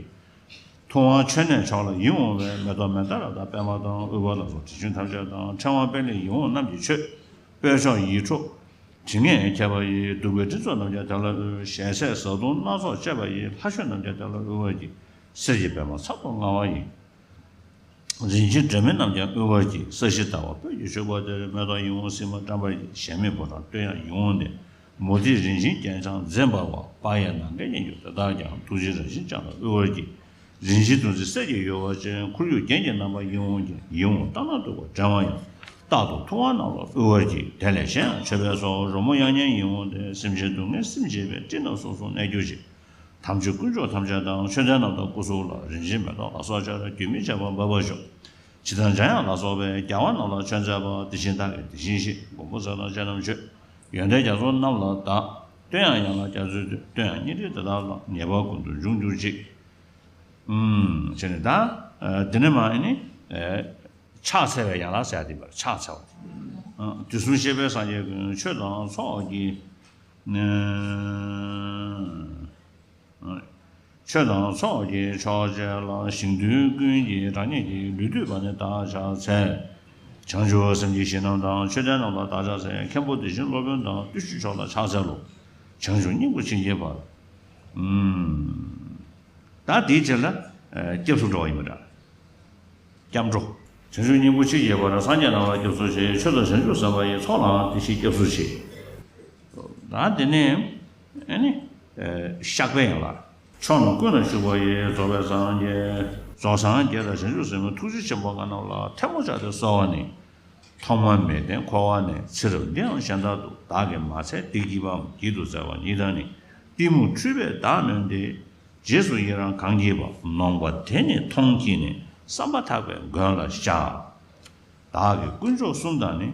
ཐུབ་དབང་མཆོད་གནས་མཆོག་ལ་ཡིད་འོང་བའི། མེ་ཏོག་མནྡ་ར་དང་པདྨ་དང་། དབུལ་བ་ལ་སོགས་དྲི་ཞིམ་ཐམས་ཅད་དང་། ཕྲེང་བ་པཎྜི་ཡིད་འོང་རྣམས་ཀྱིས་མཆོད། སྤོས་མཆོག་ཡིད་འཕྲོག་དྲི་ངད་ཁྱབ་པ་ཡི། བདུག་པའི་སྤྲིན་ཚོགས་རྣམས་ཀྱང་དེ་ལ་དབུལ། ཞལ་ཟས་བཟའ་བཏུང་སྣ་ཚོགས་སྤྱད་པ་ཡི། ལྷ་བཤོས་རྣམས་ཀྱང་དེ་ལ་དབུལ་བར་བགྱི། གསེར་གྱི་པདྨ་ཚབ་ཏུ་མངའ་བ་ཡི། རིན་ཆེན་སྒྲོན་མེ་རྣམས་ཀྱང་དབུལ་བར་བགྱི། ས་གཞི་ཟླ་བ་སྤོས་ཀྱིས་བྱུགས་པ་དེར། མེ་ཏོག་ཡིད་འོང་སིལ་མ་བཀྲམ་པར་བགྱི། གཞལ་མེད་ཕོ་བྲང་སྟོད་དབྱངས་ཡིད་འོང་ལྡན། མུ་ཏིག་རིན་ཆེན་རྒྱན་འཕྱང་མཛེས་འབར་བ། དཔལ་གཡས་ནམ་མཁའི་དབྱིངས་སུ་དེ་དག་ཀྱང་། ཐུགས་རྗེའི་རང་བཞིན་ཅན་ལ་དབུལ་བར་བགྱི། རིན་ཆེན་བདུད་རྩི་གསེར་གྱི་ཡུ་བ་ཅན། ཁོར་ཡུག་རྒྱན་གྱི་རྣམ་པ་ཡིད་འོང་གི། ཡིད་འོང་ལྟ་ན་སྡུག་པ་བྲལ་བ་ཡང་། རྟག་ཏུ་ཐུབ་དབང་རྣམས་ལ་དབུལ་བར་བགྱི། དེ་ལས་གཞན་ཡང་མཆོད་པའི་ཚོགས། རོལ་མོ་དབྱངས་སྙན་ཡིད་འོང་སྟེ། སེམས་ཅན་སྡུག་བསྔལ་སིམ་བྱེད་པའི། སྤྲིན་དང་སོ་སོར་གནས་གྱུར་ཅིག། དམ་ཆོས་དཀོན་མཆོག་ཐམས་ཅད་དང་། མཆོད་རྟེན་རྣམས་དང་སྐུ་གཟུགས་ལ། རིན་ཆེན་མེ་ཏོག་ལ་སོགས་བྱ་ར། རྒྱུན་མི་འཆད་པར་འབབ་པར་ཤོག། བྱི་དང་འཇམ་དབྱངས་ལ་སོགས་པའི། རྒྱལ་བ་རྣམས་ལ་མཆོད་མཛད་པ། དེ་བཞིན་བདག་གིས་དེ་བཞིན་གཤེགས། མགོན་པོ་ཚེ་དང་བཅས་རྣམས་མཆོད། ཡོན་ཏན་རྒྱ་མཚོ་རྣམས་ལ་བདག། བསྟོད་དབྱངས་ཡན་ལག་རྒྱ་མཚོའི་མཐུས། བསྟོད་དབྱངས་སྙན་སྒྲོན་དེ་དག་ལ། ངེས་པར་ཀུན་ཏུ་འབྱུང་གྱུར་ཅིག། ཨུམ། བྱས་ནས་ད། ཨ། འདི་ནས་མར་ཨ་ནི། ཨ། ཕྱག་འཚལ་བའི་ཡན་ལག་ཟེར་ཡ་དེ་བར་ཕྱག་འཚལ་བ་དེ། ཨ། དུས་གསུམ་གཤེགས་པའི་སངས་རྒྱས་ཀུན། ཆོས་དང་ཚོགས་ཀྱི། ཨ། ཆོས་དང་ཚོགས་ཀྱི་མཆོག་བཅས་ལ། ཞིང་དུས་ཀུན་གྱི་གྲངས་སྙེད་ཀྱི། ལུས་བཏུད་པ་ནི་བདག་ཕྱག་འཚལ། བྱང་ཆུབ་སེམས་ཀྱི་གཞི་རྣམས་དང་། མཆོད་རྟེན་རྣམས་ལ་བདག་ཕྱག་འཚལ། མཁན་པོ་དེ་བཞིན་སློབ་དཔོན་དང་། བརྟུལ་ཞུགས་མཆོག་ལ་ཕྱག་འཚལ་ལོ། བྱང་ཆུབ་སྙིང་པོ་མཆིས་ཀྱི་བར། ཨུམ། ད་དེའི་རྗེས་ལ། ཨ། སྐྱབས་སུ་འགྲོ་བ་ཡིན་པ་འདྲ། སྐྱབས་འགྲོ། བྱང་ཆུབ་སྙིང་པོ་མཆིས་ཀྱི་བར། སངས་རྒྱས་རྣམས་ལ་སྐྱབས་སུ་མཆི། ཆོས་དང་བྱང་ཆུབ་སེམས་དཔའ་ཡི། ཚོགས་ལའང་དེ་བཞིན་སྐྱབས་སུ་མཆི། ད་དེ་ནས་ཨ་ནི། ཨ། བཤགས་པའི་ཡན་ལག། ཕྱོགས་རྣམས་ཀུན་ལ་བཞུགས་པ་ཡི། རྫོགས་པའི་སངས་རྒྱས། རྫོགས་སངས་རྒྱས་དང་བྱང་ཆུབ་སེམས་དཔའི། ཐུགས་རྗེ་ཆེན་པོ་ལྔ་རྣམས་ལ། ཐལ་མོ་སྦྱར་ཏེ་གསོལ་བ་ནི། ཐོག་མ་མེད་གཏན་འཁོར་བ་ནས། ཚེ་རབས་འདིའང་གཞན་དག་ཏུ། བདག་གིས་མ་འཚལ་སྡིག་བགྱིས་པའམ། བགྱིད་དུ་སྩལ་བ་ཉིད་དང་ནི། གཏི་མུག་འཁྲུལ་པས་བདག་ནོན་ཏེ། རྗེས་སུ་ཡི་རང་གང་བགྱིས་པ། ནོངས་པ་དེ་ནི་མཐོང་བགྱིས་ནས། བསམ་པ་ཐག་པས་མགོན་ལ་བཤགས། བདག་གིས་དཀོན་མཆོག་གསུམ་དང་ནི།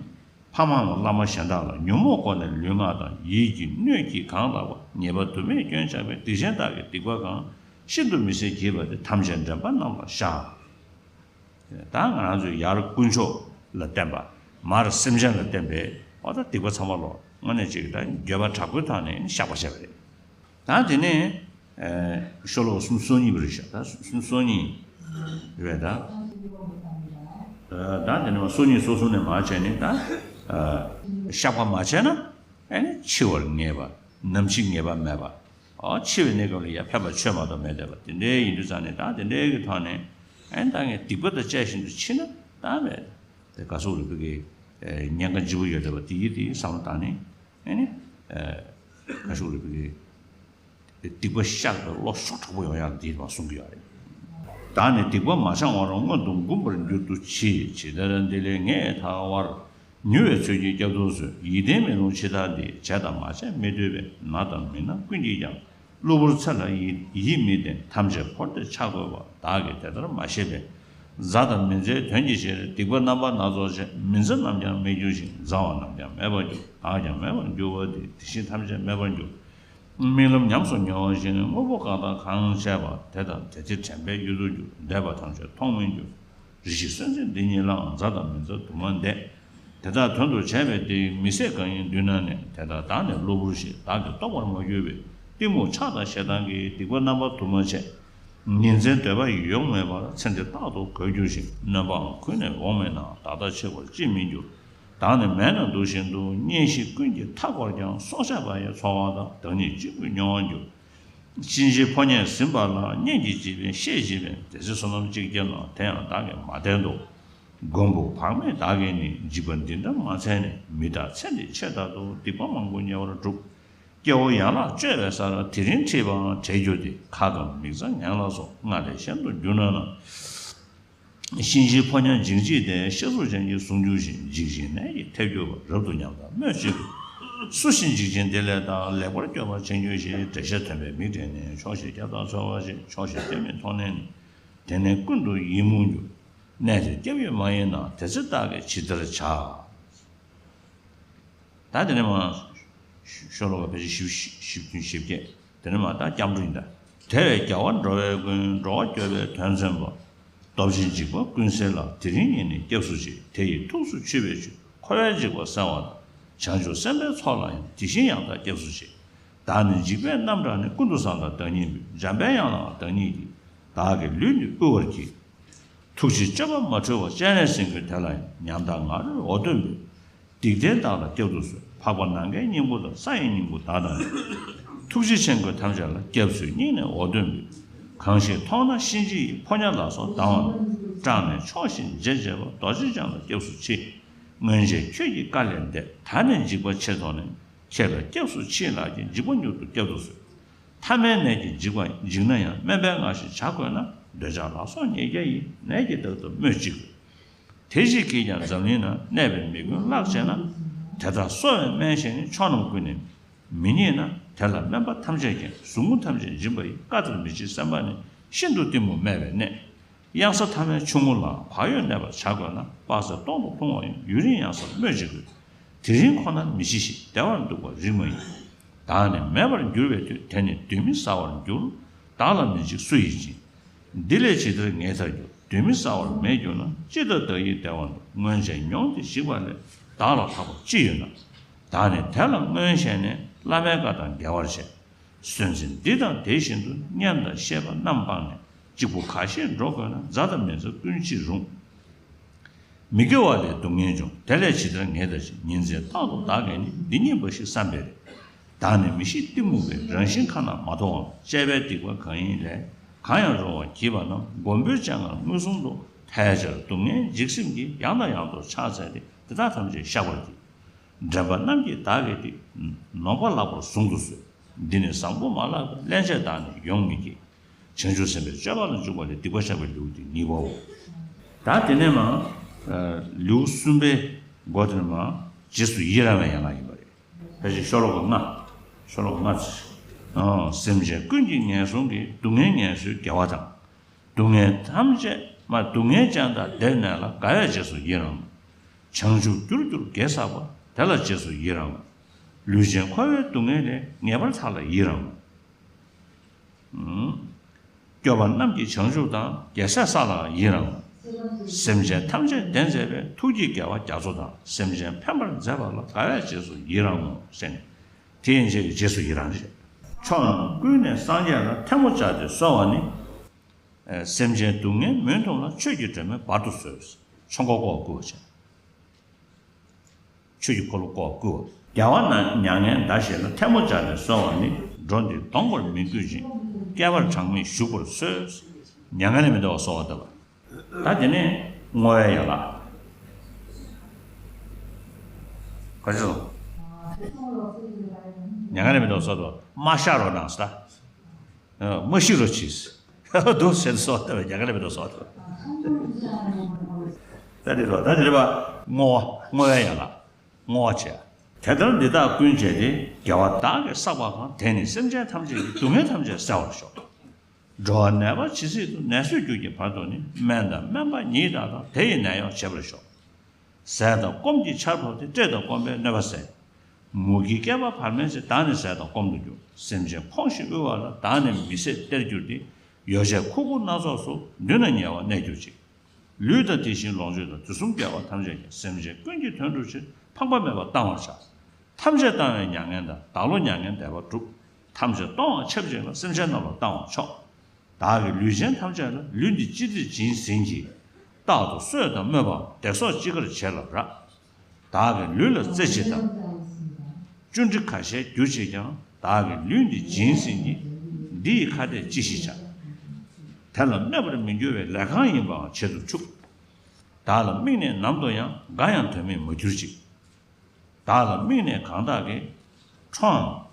ཕ་མའམ་བླ་མ་གཞན་དག་ལ། ཉོན་མོངས་སྒོ་ནས་ལུས་ངག་དང་། ཡིད་ཀྱིས་གནོད་བགྱིས་གང་ལགས་པ། ཉེས་པ་དུ་མས་སྐྱོན་བཅགས་པའི། སྡིག་ཅན་བདག་གིས་སྡིག་པ་གང་། ཤིན་ཏུ་མི་བཟད་བགྱིས་པ་དེ། ཐམས་ཅད་འདྲེན་པ་རྣམས་ལ་བཤགས། ད་ང་རང་ཚོས་ཡར་དཀོན་མཆོག་ལ་བརྟེན་པ། མར་སེམས་ཅན་ལ་བརྟེན་པའི་འོ་ད་སྡིག་པ་ཚང་མ་ལོ་དངོས་གནས་ཅིག་ད་འགྱོད་པ་དྲག་པོའི་ཐོག་ནས་བཤགས་པ་བྱས་པ་རེད། ད་དེ་ནས་ཤོ་ལོ་ཀ་གསུམ་སོ་གཉིས་པ་རེད་ཤག་ད་གསུམ་སོ་གཉིས་རེད་ད། ད་དེ་ནས་སོ་གཉིས་སོ་གསུམ་ནས་མར་བྱས་ནས་ད་བཤགས་པ་མ་བྱས་ན་ཨ་ནི་འཆི་བར་ངེས་པ། ནམ་འཆི་ངེས་པ་མེད་པ། འོ་འཆི་བའི་གནས་སྐབས་ལ་ཡང་ཕན་པ་ཆོས་མ་གཏོགས་མེད་བསྡད་པ་དེ་འདྲའི་ཡིན་དུས་ཙང་ནས་ད་དེ་འདྲའི་གི་ཐོག་ནས་ཨ་ནི་ད་ངས་སྡིག་པ་དང་བཅས་བཞིན་དུ་འཆི་ན་ད་མེད། དེ་ག་སོགས་རིག་པའི་གི་ཉེན་ཁ་ལྗིད་པོ་ཡོད་བསྡད་པ་དེ་ཡིན་དེ་བསམ་བློ་བཏང་ནས་ཨ་ནི་ག་སོགས་རིག་པའི་གི་སྡིག་པ་བཤགས་པའི་བློ་ཤུགས་དྲག་པོ་ཡོང་ཡག་འདི་མ་གསུང་གི་ཡོད་རེད། བདག་ནི་སྡིག་པ་མ་བྱང་བར། མངོན་དུ་འགུམ་པར་འགྱུར་དུ་མཆི། ཇི་ལྟར་འདི་ལས་ངས་ཐར་བར། མྱུར་བའི་ཚུལ་གྱིས་བསྐྱབ་ཏུ་གསོལ། ཡིད་བརྟན་མི་རུང་འཆི་བདག་འདི། བྱས་དང་མ་བྱས་མི་སྡོད་པས། ན་དང་མི་ན་ཀུན་གྱིས་ཀྱང་། གློ་བུར་ཚེ་ལ་ཡིད་ཡིད་མི་བརྟན། ཐམས་ཅད་འཁོར་འདས་ཆགས་བསྐོས་པ། བདག་གིས་དེ་ལྟར་མ་ཤེས་པས། མཛའ་དང་མི་མཛའི་དོན་གྱི་ཕྱིར། སྡིག་པ་རྣམ་པ་སྣ་ཚོགས་བྱས། མི་མཛའ་རྣམས་ཀྱང་མེད་གྱུར་ཅིང་། མཛའ་བ་རྣམས་ཀྱང་མེད་པར་འགྱུར། བདག་ཀྱང་མེད་པར་འགྱུར་བ་དེ། དེ་བཞིན་ཐམས་ཅད་མེད་པར་འགྱུར། རྨི་ལམ་ཉམས་སུ་མྱོང་བ་བཞིན། དངོས་པོ་གང་དང་གང་བྱས་པ། དེ་དང་དེ་དེ་དྲན་པས་གཡོ་སྒྱུ་འགྱུར། འདས་པ་ཐམས་ཅད་མཐོང་མི་འགྱུར། རེ་ཞིག་སེམས་ཅན་འདི་ཉིད་ལའང་། མཛའ་དང་མི་མཛའ་དུ་མ་འདས། དེ་དག་དོན་དུ་བྱས་པའི་སྡིག་མི་བསད་གང་ཡིན་མདུན་ན་གནས། དེ་དག་བདག་ནི་གློ་བུར་ཞིག། བདག་གིས་རྟོགས་པར་མ་གྱུར་པས། གཏི་མུག་ཆགས་དང་ཞེ་སྡང་གིས། སྡིག་པ་རྣམ་པ་དུ་མ་བྱས། ཉིན་མཚན་སྡོད་པ་ཡོང་མེད་པར། ཚེ་འདི་རྟག་ཏུ་གོད་འགྱུར་ཞིང་། ནོན་པའང་ཁུར་ནས་འོང་མེད་ན། བདག་ལྟ་ཆེ་བར་ཅིས་མི་འགྱུར། བདག་ནི་མལ་ན་འདུག་བཞིན་དུ། གཉེན་བཤེས་ཀུན་གྱིས་མཐའ་བསྐོར་ཀྱང་། སྲོག་ཆགས་པ་ཡི་འཚོ་བ་དང་། བདག་ཉིད་གཅིག་པུས་མྱོང་བར་འགྱུར། གཤིན་རྗེའི་ཕོ་ཉས་ཟིན་པ་ལ། གཉེན་གྱིས་བྱིས་པས་བཤེས་བྱིས་པས། དེ་ཚེ་བསོད་ནམས་གཅིག་བསྐྱེད་ན། དེ་ཡང་བདག་གིས་མ་བསྟེན་ཏོ། མགོན་པོ་བག་མེད་བདག་གིས་ནི། འཇིགས་པ་འདི་འདྲ་མ་འཚལ་ནས། མི་རྟག་ཚེ་འདི་ཆེས་ཐག་ཏུ། སྡིག་པ་མང་པོ་ཉེ་བར་བསྒྲུབས། སྐྱེ་བོ་ཡན་ལག་གཅོད་པའི་སར། དེ་རིང་ཁྲིད་པའང་བྲལ་གྱུར་ཏེ། ཁ་སྐམ་མིག་རྩ་ངན་ལ་སོགས། སྔར་ལས་ཞན་དུ་གྱུར་ན་ན། གཤིན་རྗེའི་ཕོ་ཉ་འཇིགས་བྱེད་དེ། ཤ་ཚུགས་ཅན་གྱིས་བཟུང་གྱུར་ཞིང་། འཇིགས་བྱེད་ནད་ཀྱིས་ཐེབས་གྱུར་པ། རབ་ཏུ་ཉམས་དང་སྨོས་ཅི་དགོས། སུ་ཞིག་འཇིགས་ཆེན་བདེ་ལེགས་དང་། ལེགས་པར་སྐྱོབ་པར་བྱེད་འགྱུར་ཞིང་། འགྲེལ་བཤད་ཐོན་པས་མིག་བགྲད་ནས། ཕྱོགས་བཞིར་སྐྱབས་དང་འཚོལ་བར་བྱེད། ཕྱོགས་བཞིར་སྐྱབས་མེད་མཐོང་ནས་ནི། དེ་ནས་ཀུན་ཏུ་ཡིད་མུག་འགྱུར། གནས་དེར་སྐྱབས་ཡུལ་མ་ཡིན་ན། དེ་ཚེ་བདག་གིས་ཇི་ལྟར་བྱ། ད་དེ་ནས་མར་ཤོ་ལོ་ཀ་ཕལ་ཆེར་བཞི་བཅུ་ཞེ་བདུན་ཞེ་བརྒྱད། དེ་ནས་མར་ད་སྐྱབས་འགྲོ་ཡིན་ད། དེ་བས་རྒྱལ་བ་འགྲོ་བའི་མགོན། འགྲོ་བ་སྐྱོབ་པའི་དོན་མཚོན་པ། སྟོབས་ཆེན་འཇིགས་པ་ཀུན་སེལ་ལ། དེ་རིང་ཉིད་ནི་སྐྱབས་སུ་མཆི། དེ་ཡི་ཐུགས་སུ་ཆུད་པའི་ཆོས། འཁོར་བའི་འཇིགས་པ་སེལ་བ་དང་། བྱང་ཆུབ་སེམས་དཔའི་ཚོགས་ལ་ཡང་། དེ་བཞིན་ཡང་དག་སྐྱབས་སུ་མཆི། བདག་ནི་འཇིགས་པའི་རྣམ་གྲངས་ནི། ཀུན་ཏུ་བཟང་དང་བདག་ཉིད་པོས། འཇམ་པའི་དབྱངས་ལའང་བདག་ཉིད་ཀྱིས། བདག་གི་ལུས་འདི་དབུལ་བར་བགྱི། ཐུགས་རྗེའི་སྤྱོད་པ་མ་འཁྲུལ་བ། སྤྱན་རས་གཟིགས་མགོན་དེ་ལ་ཡང་། ཉམ་ཐག་ང་རོས་འོ་དོད་འབོད། སྡིག་ལྡན་བདག་ལ་སྐྱབས་སུ་གསོལ། འཕགས་པ་ནམ་མཁའི་སྙིང་པོ་དང་། ས་ཡི་སྙིང་པོ་བདག་དང་ནི། ཐུགས་རྗེ་ཆེན་པོས་ཐམས་ཅད་ལ། སྐྱབས་སུ་སྙིང་ནས་འོ་དོད་འབོད། གང་ཞིག་མཐོང་ན་གཤིན་རྗེ་ཡི། ཕོ་ཉ་ལ་སོགས་སྡང་བ་རྣམས། སྐྲག་ནས་ཕྱོགས་བཞིར་འབྱེད་བྱེད་པ། རྡོ་རྗེ་འཆང་ལ་སྐྱབས་སུ་མཆི། སྔོན་ཆད་ཁྱོད་ཀྱི་བཀའ་ལས་འདས། ད་ནི་འཇིགས་པ་ཆེ་མཐོང་ནས། ཁྱེད་ལ་སྐྱབས་སུ་མཆི་ལགས་ཀྱིས། འཇིགས་པ་མྱུར་དུ་བསྐྱབ་ཏུ་གསོལ། ཐ་མལ་ནད་ཀྱིས་འཇིགས་པ་འཇིགས་ན་ཡང་། སྨན་པའི་སྔགས་ཤིག་བྱ་དགོས་ན། འདོད་ཆགས་ལ་སོགས་ཉེས་བརྒྱ་ཡིས། ནད་ཀྱིས་བདག་ལྟ་སྨོས་ཅི་དགོས། དེ་ཞིག་གིས་ཀྱང་འཛམ་གླིང་ན། གནས་པའི་མི་མགོན་གླགས་ཆེ་ན། དེ་ལྟར་གསོ་བའི་སྨན་གཞན་ནི། ཕྱོགས་རྣམས་ཀུན་ནས་མི་རྙེད་ན། དེ་ལ་སྨན་པ་ཐམས་ཅད་ཀྱིས། ཟུག་རྔུ་ཐམས་ཅད་འབྱིན་པ་ཡིས། བཀའ་ལྟར་མི་བྱེད་སེམས་དཔའ་ནི། ཤིན་ཏུ་གཏི་མུག་སྨད་པའི་གནས། གཡང་ས་ཐ་མའི་ཆུ་ངོགས་ལའང་། བག་ཡོད་གནས་པར་བྱ་དགོས་ན། དཔག་ཚད་སྟོང་དུ་ལྷུང་བ་ཡིན། ཡུན་རིང་ཡང་སར་སྨོས་ཅི་དགོས། དེ་རིང་ཁོ་ནར་མི་འཆི་ཞིང་། བདེ་བར་འདུག་པར་རིགས་མ་ཡིན། བདག་ནི་མེད་པར་འགྱུར་བའི་དུས། དེ་ནི་གདོན་མི་ཟ་བར་འགྱུར། བདག་ལ་མི་འཇིགས་སུ་ཡིས་བྱིན། འདི་ལས་ཇི་ལྟར་ངེས་ཐལ་འགྱུར། གདོན་མི་ཟ་བར་མེད་གྱུར་ན། ཅི་ལྟར་བདག་ཡིད་བདེ་བར་འདུག། སྔོན་ཆད་མྱོང་སྟེ་ཞིག་པ་ལས། བདག་ལ་ལྷག་པ་ཅི་ཡོད་ན། བདག་ནི་དེ་ལ་སྔོན་ཞེན་ནས། བླ་མའི་བཀའ་དང་འགལ་བར་བྱས། སུན་འབྱིན་འདི་དང་དེ་བཞིན་དུ། སྙེམས་དང་ཤེས་པ་རྣམ་སྤངས་ནས། གཅིག་པུ་ཁ་ཞེས་འགྲོ་དགོས་ན། མཛའ་དང་མི་མཛའ་ཀུན་ཅི་རུང་། མི་དགེ་བ་ལས་སྡུག་བསྔལ་འབྱུང་། དེ་ལས་ཇི་ལྟར་ངེས་ཐལ་ཞེས། ཉིན་མཚན་རྟག་ཏུ་བདག་གིས་ནི། འདི་ཉིད་འབའ་ཞིག་བསམ་པས་རེད། བདག་ནི་མི་ཤེས་གཏི་མུག་པས། རང་བཞིན་ཁ་ན་མ་ཐོ་བའམ། བཅས་པའི་སྡིག་པ་གང་ཡིན་ལས། གང་ཡང་རུང་བར་བགྱིས་པ་རྣམས། མགོན་པོའི་སྤྱན་སྔར་མངོན་སུམ་དུ། ཕལ་ཆེར་སྡུག་བསྔལ་འཇིགས་སེམས་ཀྱིས། ཡང་དང་ཡང་དུ་ཕྱག་འཚལ་ཏེ། དེ་དག་ཐམས་ཅད་བཤགས་པར་བགྱི། འདྲེན་པ་རྣམས་ཀྱིས་བདག་གི་སྡིག། ནོངས་པ་ལྷག་པར་གཟུང་དུ་གསོལ། འདི་ནི་བཟང་པོ་མ་ལགས་པས། སླན་ཆད་བདག་ནི་ཡོང་མི་བགྱིད། བྱང་ཆུབ་སེམས་དཔའི་སྤྱོད་པ་ལ་འཇུག་པ་ལས། སྡིག་པ་བཤགས་པའི་ལེའུ་སྟེ་གཉིས་པའོ། ད་དེ་ནས་མར་ལེའུ་གསུམ་པའི་མགོ་དེ་ནས་མར་རྗེས་སུ་ཡི་རང་བའི་ཡན་ལག་ཡིན་པ་རེད། ཕལ་ཆེར་ཤོ་ལོ་ཀ་ལྔ། ཤོ་ལོ་ཀ་ལྔ་ཙམ། སེམས་ཅན་ཀུན་གྱི་ངན་སོང་གི། སྡུག་བསྔལ་ངལ་གསོའི་དགེ་བ་དང་། སྡུག་བསྔལ་ཐམས་ཅད་མ། སྡུག་བསྔལ་ཅན་དག་བདེར་གནས་ལ། དགའ་བས་རྗེས་སུ་ཡི་རང་ངོ་། བྱང་ཆུབ་རྒྱུར་གྱུར་དགེ་བསགས་པ། དེ་ལ་རྗེས་སུ་ཡི་རང་ངོ་། ལུས་ཅན་འཁོར་བའི་སྡུག་བསྔལ་ལས། ངེས་པར་ཐར་ལ་ཡི་རང་ངོ་། སྐྱོབ་པ་རྣམས་ཀྱི་བྱང་ཆུབ་དང་། རྒྱལ་སྲས་ས་ལའང་ཡི་རང་ངོ་། སེམས་ཅན་ཐམས་ཅད་བདེ་མཛད་པའི། ཐུགས་ཀྱི་དགེ་བ་རྒྱ་མཚོ་དང་། སེམས་ཅན་ཕན་པར་མཛད་པ་ལ། དགའ་བས་རྗེས་སུ་ཡི་རང་ངོ་། ཟེར་ནས་དེ་ཡན་ཆད་ཀྱི་རྗེས་སུ་ཡི་རང་བྱེད། ཕྱོགས་རྣམས་ཀུན་ནས་སངས་རྒྱས་ལ། ཐལ་མོ་སྦྱར་ཏེ་གསོལ་བ་ནི། སེམས་ཅན་སྡུག་བསྔལ་མུན་འཐོམས་ལ། ཆོས་ཀྱི་སྒྲོན་མེ་སྦར་དུ་གསོལ། ཆོས་འཁོར་བསྐོར་བར་བསྐུལ་བ་བྱས། ཆོས་ཀྱི་འཁོར་ལོ་བསྐོར་བར་བསྐུལ་བ། རྒྱལ་བ་ན་མྱ་ངན་འདའ་ཞེས་ལ། ཐལ་མོ་སྦྱར་ནས་གསོལ་བ་ནི། འགྲོ་འདི་གདོང་བར་མི་བསྐུལ་ཅིང་། བསྐལ་པར་གྲངས་མེད་བཞུགས་པར་གསོལ། མྱ་ངན་ལས་མི་འདའ་བར་གསོལ་བ་བཏབ་པ། ད་དེ་ནས་བསྔོ་བའི་ཡན་ལག་ག་ཅི་སོང་། མྱ་ངན་ལས་མི་འདའ་བར་གསོལ་བ་བཏབ་པ། མ་བཤགས་རོགས་གནང་ཟེར་ད། མ་ཤི་རོགས་གྱིས། འདུག་ཟེར་སོགས་ལྟ་བའི་རྒྱ་གར་ལ་མི་འདུག་སོགས་ལྟ་བ། ད་འདི་རོ་ད་འདི་རེད་པ། བསྔོ་བ་བསྔོ་བའི་ཡན་ལག་བསྔོ་བ་བྱས། དེ་ལྟར་འདི་དག་ཀུན་བྱས་ཏེ། རྒྱལ་བ་བདག་གིས་བསགས་པ་གང་། དེས་ནི་སེམས་ཅན་ཐམས་ཅད་ཀྱི། སྡུག་བསྔལ་ཐམས་ཅད་བསལ་བར་ཤོག། འགྲོ་བ་ནད་པ་ཇི་སྲིད་དུ། ནད་སོས་གྱུར་གྱི་བར་དུ་ནི། སྨན་དང་སྨན་པ་ཉིད་དག་དང་། དེ་ཡི་ནད་གཡོག་བྱེད་པར་ཤོག། ཟས་དང་སྐོམ་གྱི་ཆར་ཕབ་སྟེ། བཀྲེས་དང་སྐོམ་པའི་གནོད་པ་བསལ། མུ་གེའི་བསྐལ་པ་བར་མའི་ཚེ། བདག་ནི་ཟས་དང་སྐོམ་དུ་འགྱུར། སེམས་ཅན་ཕོངས་ཤིང་དབུལ་བ་ལ། བདག་ནི་མི་བཟད་གཏེར་གྱུར་ཏེ། ཡོ་བྱད་མཁོ་དགུ་སྣ་ཚོགས་སུ། མདུན་ན་ཉེ་བར་གནས་གྱུར་ཅིག། ལུས་དང་དེ་བཞིན་ལོངས་སྤྱོད་དང་། དུས་གསུམ་རྒྱལ་བ་ཐམས་ཅད་ཀྱིས། སེམས་ཅན་ཀུན་གྱི་དོན་སྒྲུབ་ཕྱིར། ཕངས་པ་མེད་པར་བཏང་བར་བྱ། ཐམས་ཅད་བཏང་བས་མྱ་ངན་འདའ། བདག་བློ་མྱ་ངན་འདས་པ་སྒྲུབ། ཐམས་ཅད་གཏོང་བ་ཆབས་ཅིག་ལ། སེམས་ཅན་རྣམས་ལ་བཏང་བ་མཆོག། བདག་གིས་ལུས་ཅན་ཐམས་ཅད་ལ། ལུས་འདི་ཅི་སྟེ་བྱིན་ཟིན་གྱིས། རྟག་ཏུ་གསོད་དང་སྨོད་པའམ། བརྡེག་སོགས་ཅི་དགར་བྱས་ལ་རག། བདག་གི་ལུས་ལ་རྩེ་གཅིག་དང་། བཅུ་དྲི་ཁ་ཤས་གྱུར་ཅིག་ཀྱང་། བདག་གིས་ལུས་འདི་བྱིན་ཟིན་གྱིས། འདི་ཡི་ཁ་ཏས་ཅི་ཞིག་བྱ། དེ་ལ་སྨོད་པར་མི་འགྱུར་བའི། ལས་གང་ཡིན་པའང་བྱེད་དུ་ཆུག། བདག་ལ་དམིགས་ནས་ནམ་དུ་ཡང་། འགའ་ཡང་དོན་མེད་མ་གྱུར་ཅིག། བདག་ལ་དམིགས་ནས་གང་དག་གིས། ཁྲོའམ།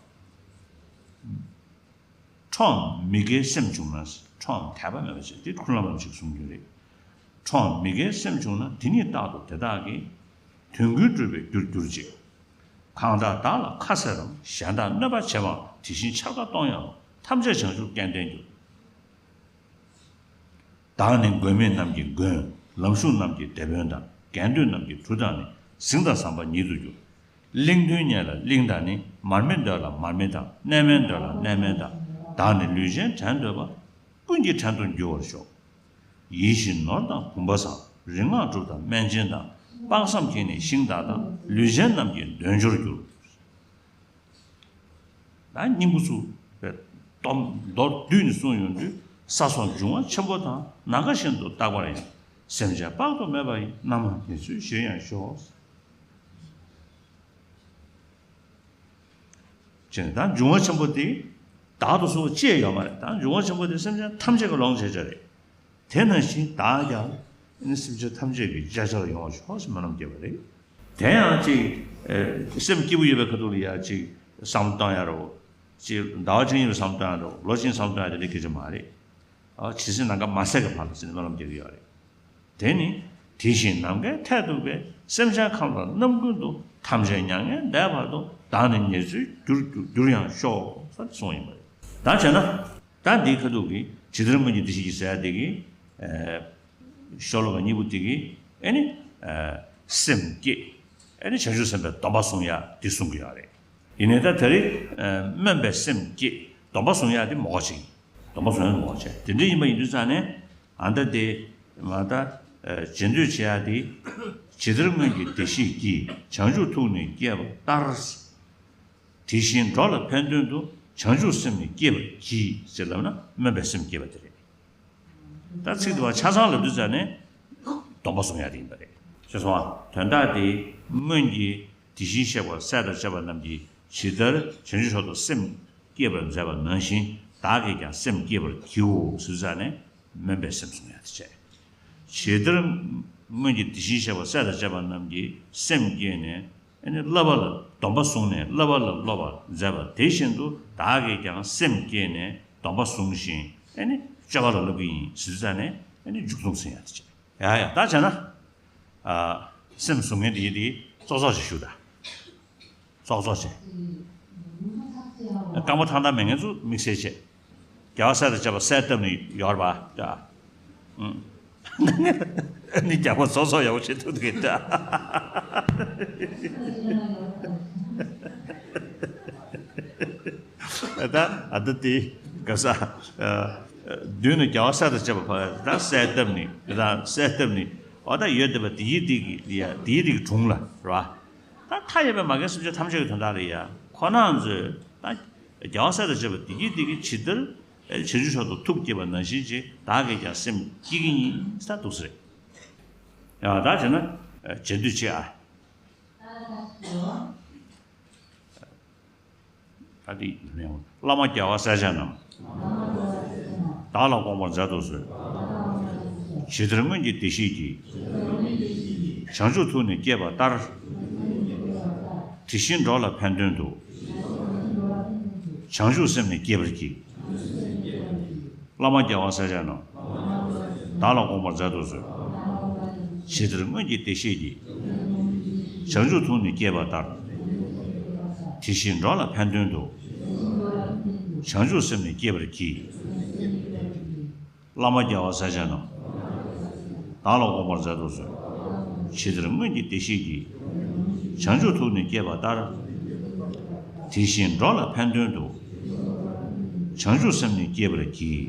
ཁྲོའམ་མི་དགེའི་སེམས་བྱུང་ན། ཁྲོའམ་དད་པ་མེད་པ་བྱེད། འདི་ཁུར་ལམ་ལམ་ཞིག་གསུང་རྒྱུ་རེད། ཁྲོའམ་མི་དགེའི་སེམས་བྱུང་ན། དེ་ཉིད་རྟག་ཏུ་དེ་དག་གི། དོན་ཀུན་སྒྲུབ་པའི་རྒྱུར་གྱུར་ཅིག། གང་དག་བདག་ལ་ཁ་ཟེར་རམ། གཞན་དག་གནོད་པ་བྱེད་པའམ། དེ་བཞིན་འཕྱར་ཀ་གཏོང་ཡང་རུང་། ཐམས་ཅད་བྱང་ཆུབ་སྐལ་ལྡན་འགྱུར། བདག་ནི་མགོན་མེད་རྣམས་ཀྱི་མགོན། ལམ་ཞུགས་རྣམས་ཀྱི་སྡེ་དཔོན་དང་། གལ་འདོད་རྣམས་ཀྱི་གྲུ་དང་ནི། གཟིངས་དང་ཟམ་པ་ཉིད་དུ་འགྱུར། གླིང་དོན་གཉེར་ལ་གླིང་དང་ནི། མར་མེ་འདོད་ལ་མར་མེ་དང་། གནས་མལ་འདོད་ལ་གནས་མལ་དང་། བདག་ནི་ལུས་ཅན་བྲན་འདོད་པ། ཀུན་གྱི་བྲན་དུ་འགྱུར་བར་ཤོག། ཡིད་བཞིན་ནོར་དང་བུམ་པ་བཟང་། རིག་སྔགས་གྲུབ་དང་སྨན་ཆེན་དང་། དཔག་བསམ་གྱིས་ནི་ཤིང་དག་དང་། ལུས་ཅན་རྣམས་ཀྱི་འདོད་འཇོར་འགྱུར། ད་སྙིང་པོ་ཚུ་སྟོང་མདོར་བསྡུས་ནས་གསུངས་ཡོང་དུས། ས་སོགས་འབྱུང་བ་ཆེན་པོ་དང་། ནམ་མཁའ་བཞིན་དུ་རྟག་པར་ཡང་། སེམས་ཅན་དཔག་ཏུ་མེད་པ་ཡི། རྣམ་མང་ཉེར་འཚོའི་གཞིར་ཡང་ཤོག། ཅེས་ནས། ད་འབྱུང་བ་ཆེན་པོ་དེ་བདག་ཏུ་གསུངས་པ་ཅི་ཡང་ཡོད་མ་རེད། ད་འབྱུང་བ་ཆེན་པོ་དེ་སེམས་ཅན་ཐམས་ཅད་ཀྱི་ལོངས་སྤྱོད་བྱ་རེད། དེ་ནང་བཞིན་བདག་ཀྱང་ཨ་ནི་སེམས་ཅན་ཐམས་ཅད་ཀྱི་བྱ་བྱེད་ལ་ཡོང་བར་ཤོག་ཅེས་སྨོན་ལམ་བརྒྱབ་པ་རེད། དེ་ཡང་ཅིག་ཨེ་སེམས་སྐྱིད་པོ་ཡོད་པའི་ཁ་ཐུག་ལ་ཡ་ཅིག་བསམ་བློ་གཏོང་ཡ་རོ། ཅིག་ཟླ་བ་གཅིག་གཉིས་ལ་བསམ་བློ་གཏོང་ཡ་རོ། ལོ་གཅིག་བསམ་བློ་གཏོང་ཡ་དེ་འདྲ་སྐད་ཆ་མ་རེད། ཨ་ཇི་སྲིད་ནམ་མཁའ་མ་ཟད་ཀྱི་བར་དུ་ཟེར་ནས་སྨོན་ལམ་རྒྱག་གི་ཡོད་རེད། དེ་ནི་དེ་བཞིན་ནམ་མཁའི་མཐས་གཏུགས་པའི། སེམས་ཅན་ཁམས་དང་རྣམ་ཀུན་ཏུ། ཐམས་ཅད་མྱ་ངན་འདས་བར་དུ། བདག་ནི་ཉེར་འཚོའི་རྒྱུར་གྱུར་ཡང་ཤོག་ཟེར་གསུངས་ཡིན་པ་རེད། ད་བྱས་ན། ད་འདིའི་ཁ་ཐུག་གི་ཇི་ལྟར་སྔོན་གྱི་བདེ་གཤེགས་ཀྱིས་ཟེར་ཡ་དེ་གི་ཨེ་ཤོ་ལོ་ཀ་གཉིས་པོ་དེ་གི་ཨེ་ནི་ཨེ་སེམས་བསྐྱེད། ཨེ་ནི་བྱང་ཆུབ་སེམས་དཔའི་སྡོམ་པ་བཟུང་ཡ་དེ་གསུང་གི་ཡོད་རེད། ཡིན་ནའི་ད་དེ་རིང་ཨེ་སྨོན་པའི་སེམས་བསྐྱེད་སྡོམ་པ་བཟུང་ཡ་དེ་མོ་ག་ཅིག་ཡིན། སྡོམ་པ་བཟུང་ཡ་དེ་མོ་ག་ཅིག་དེ་འདྲ་ཡིན་པ་ཡིན་དུས་ཙང་ནས། ཨ་ད་དེ་མ་ད་ཨེ་རྗེས་ཟློས་བྱེད་ཡ་དེ། ཇི་ལྟར་སྔོན་གྱི་བདེ་གཤེགས་ཀྱིས། བྱང་ཆུབ་ཐུགས་ནི་བསྐྱེད་པ་ལྟར། དེ་བཞིན་འགྲོ་ལ་ཕན་དོན་དུ། བྱང་ཆུབ་སེམས་ནི་བསྐྱེད་པར་བགྱི། ཟེར་ལབ་ན་སྨོན་པའི་སེམས་བསྐྱེད་པ་དེ་རེད། ད་ཚིག་དེ་བ་ཆ་ཚང་ལབ་དུས་ཙང་ནས་སྡོམ་པ་བཟུང་ཡ་དེ་ཡིན་པ་རེད། ཤེས་སོང་ཨ། དོན་དག་དེ་སྔོན་གྱི་དེ་བཞིན་གཤེགས་པ་སྲས་དང་བཅས་པ་རྣམས་ཀྱིས་ཇི་ལྟར་བྱང་ཆུབ་མཆོག་ཏུ་སེམས་བསྐྱེད་པར་མཛད་པ་ནང་བཞིན་བདག་གིས་ཀྱང་སེམས་བསྐྱེད་པར་བགྱིའོ་ཟེར་དུས་ཙང་ནས། སྨོན་པའི་སེམས་བཟུང་ཡ་དེ་བྱས། ཇི་ལྟར་སྔོན་གྱི་དེ་བཞིན་གཤེགས་པ་སྲས་དང་བཅས་པ་རྣམས་ཀྱིས་སེམས་བསྐྱེད་ནས། ཨ་ནི་བསླབ་པ་ལ་སྡོམ་པ་བཟུང་ནས་བསླབ་པ་ལ་སློབ་པར་མཛད་པ་དེ་བཞིན་དུ་བདག་གིས་ཀྱང་སེམས་བསྐྱེད་ནས་སྡོམ་པ་བཟུང་ཞིང་། ཨ་ནི་སྤྱོད་པ་ལ་སློབ་ཀྱི་ཡིན་ཟེར་དུས་ཙང་ནས། ཨ་ནི་མཇུག་བསྡོམས་ཟིན་ཡ་དེ་བྱས། ཡ་ཡ་ད་བྱས་ན། ཨ་སེམས་བཟུང་མཁན་དེ་ཡི་དེ་ཙོག་ཙོག་ཅིག་ཞུ་ད། ཙོག་ཙོག་བྱས། རྐང་པ་ཐང་ཐང་མེད་མཁན་ཚོ་དམིགས་བསལ་བྱས། རྒྱལ་བ་སྲས་དང་བཅས་པ་གསལ་བཏབ་ནས་ཡོད་རེད་པ། ཨ་ནི་རྒྱལ་པོ་ཙོག་ཙོག་ཡག་པོ་བྱེད་ཐུབ་ཀྱི་འདྲ། ད་ཨ་ད་དེ་ག་ས་མདུན་ནས་རྒྱལ་བ་སྲས་དང་བཅས་པ་ཕར་ད་གསལ་བཏབ་ནས་ད་གསལ་བཏབ་ནས། འོ་ད་ཡོད་བསྡད་པ་དེ་ཡི་དེ་གི་ཡ་དེ་ཡི་དེ་གི་དྲུང་ལ་རེད་པ། ད་མཐའ་ཡས་པའི་མ་རྒན་སེམས་ཅན་ཐམས་ཅད་ཀྱི་དོན་དག་ལ་ཡ་ཁོ་རང་ཚོས་ད་རྒྱལ་བ་སྲས་དང་བཅས་པ་བདེ་སྐྱིད་བདེ་སྐྱིད་ཇི་ལྟར་བྱང་ཆུབ་མཆོག་ཏུ་ཐུགས་བསྐྱེད་པ་ནང་བཞིན་ཅིག་བདག་གིས་ཀྱང་སེམས་བསྐྱེད་ཀྱི་ཡིན་ས་འདུག་ས་རེད། ཡང་ད་བྱས་ན་རྗེས་ཟློས་བྱེད་ཨ། ད་འདི་བླ་མ་རྒྱལ་བ་སྲས་ཆེན་རྣམས། བདག་ལ་དགོངས་པར་མཛད་དུ་གསོལ། ཇི་ལྟར་སྔོན་གྱི་བདེ་གཤེགས་ཀྱིས། བྱང་ཆུབ་ཐུགས་ནི་བསྐྱེད་པ་ལྟར། དེ་བཞིན་འགྲོ་ལ་ཕན་དོན་དུ། བྱང་ཆུབ་སེམས་ནི་བསྐྱེད་པར་བགྱི། བླ་མ་རྒྱལ་བ་སྲས་ཆེན་རྣམས། བདག་ལ་དགོངས་པར་མཛད་དུ་གསོལ། ཇི་ལྟར་སྔོན་གྱི་བདེ་གཤེགས་ཀྱིས། བྱང་ཆུབ་ཐུགས་ནི་བསྐྱེད་པ་ལྟར། དེ་བཞིན་འགྲོ་ལ་ཕན་དོན་དུ། བྱང་ཆུབ་སེམས་ནི་བསྐྱེད་པར་བགྱི། བླ་མ་རྒྱལ་བ་སྲས་ཆེན་རྣམས། བདག་ལ་དགོངས་པར་མཛད་དུ་གསོལ། ཇི་ལྟར་སྔོན་གྱི་བདེ་གཤེགས་ཀྱིས། བྱང་ཆུབ་ཐུགས་ནི་བསྐྱེད་པ་ལྟར། དེ་བཞིན་འགྲོ་ལ་ཕན་དོན་དུ། བྱང་ཆུབ་སེམས་ནི་བསྐྱེད་པར་བགྱི།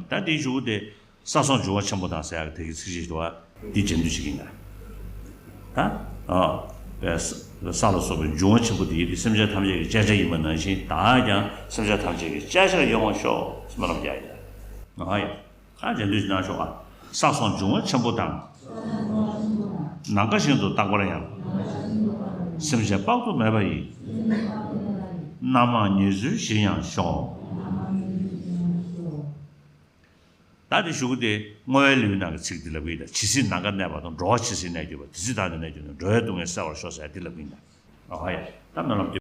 ད་དེའི་གཞུག་གུ་དེ་ས་སོགས་འབྱུང་བ་ཆེན་པོ་དང་ཟེར་ཡག་དེ་གི་ཚིགས་བཅད་ཅིག་འདུག་པ། འདི་རྗེས་ཟློས་བྱེད་ཀྱི་ཡིན་ད། ད་ཨ་ས་ལ་སོགས་པའི་འབྱུང་བ་ཆེན་པོ་དེ་ཡི་དེ་སེམས་ཅན་ཐམས་ཅད་ཀྱི་བཅད་བྱ་ཡིན་པ་ནང་བཞིན་བདག་ཀྱང་སེམས་ཅན་ཐམས་ཅད་ཀྱི་བཅད་བྱར་ཡོང་བར་ཤོག་སྨོན་ལམ་རྒྱག་ཡ། ཨ་ཡ། ད་རྗེས་ཟློས་གནང་ཤོག་ཨ། ས་སོགས་འབྱུང་བ་ཆེན་པོ་དང་། ནམ་མཁའ་བཞིན་དུ་རྟག་པར་ཡང་། སེམས་ཅན་དཔག་ཏུ་མེད་པ་ཡི། རྣམ་མང་ཉེར་འཚོའི་གཞིར་ཡང་ཤོག། ད་དེ་གཞུག་གུ་དེ་བསྔོ་བའི་ལེའུའི་ནང་གི་ཚིག་འདི་ལབ་ཀྱི་ཡིན་ད། ཇི་སྲིད་ནམ་མཁར་གནས་པ་དང་། འགྲོ་བ་ཇི་སྲིད་གནས་གྱུར་པ། དེ་སྲིད་བདག་ནི་གནས་གྱུར་ནས། འགྲོ་བའི་སྡུག་བསྔལ་བསལ་བར་ཤོག་ཟེར་འདི་ལབ་ཀྱི་ཡིན་ད། ཨ་ཧ་ཡ། ད་སྨོན་ལམ་འདེབས།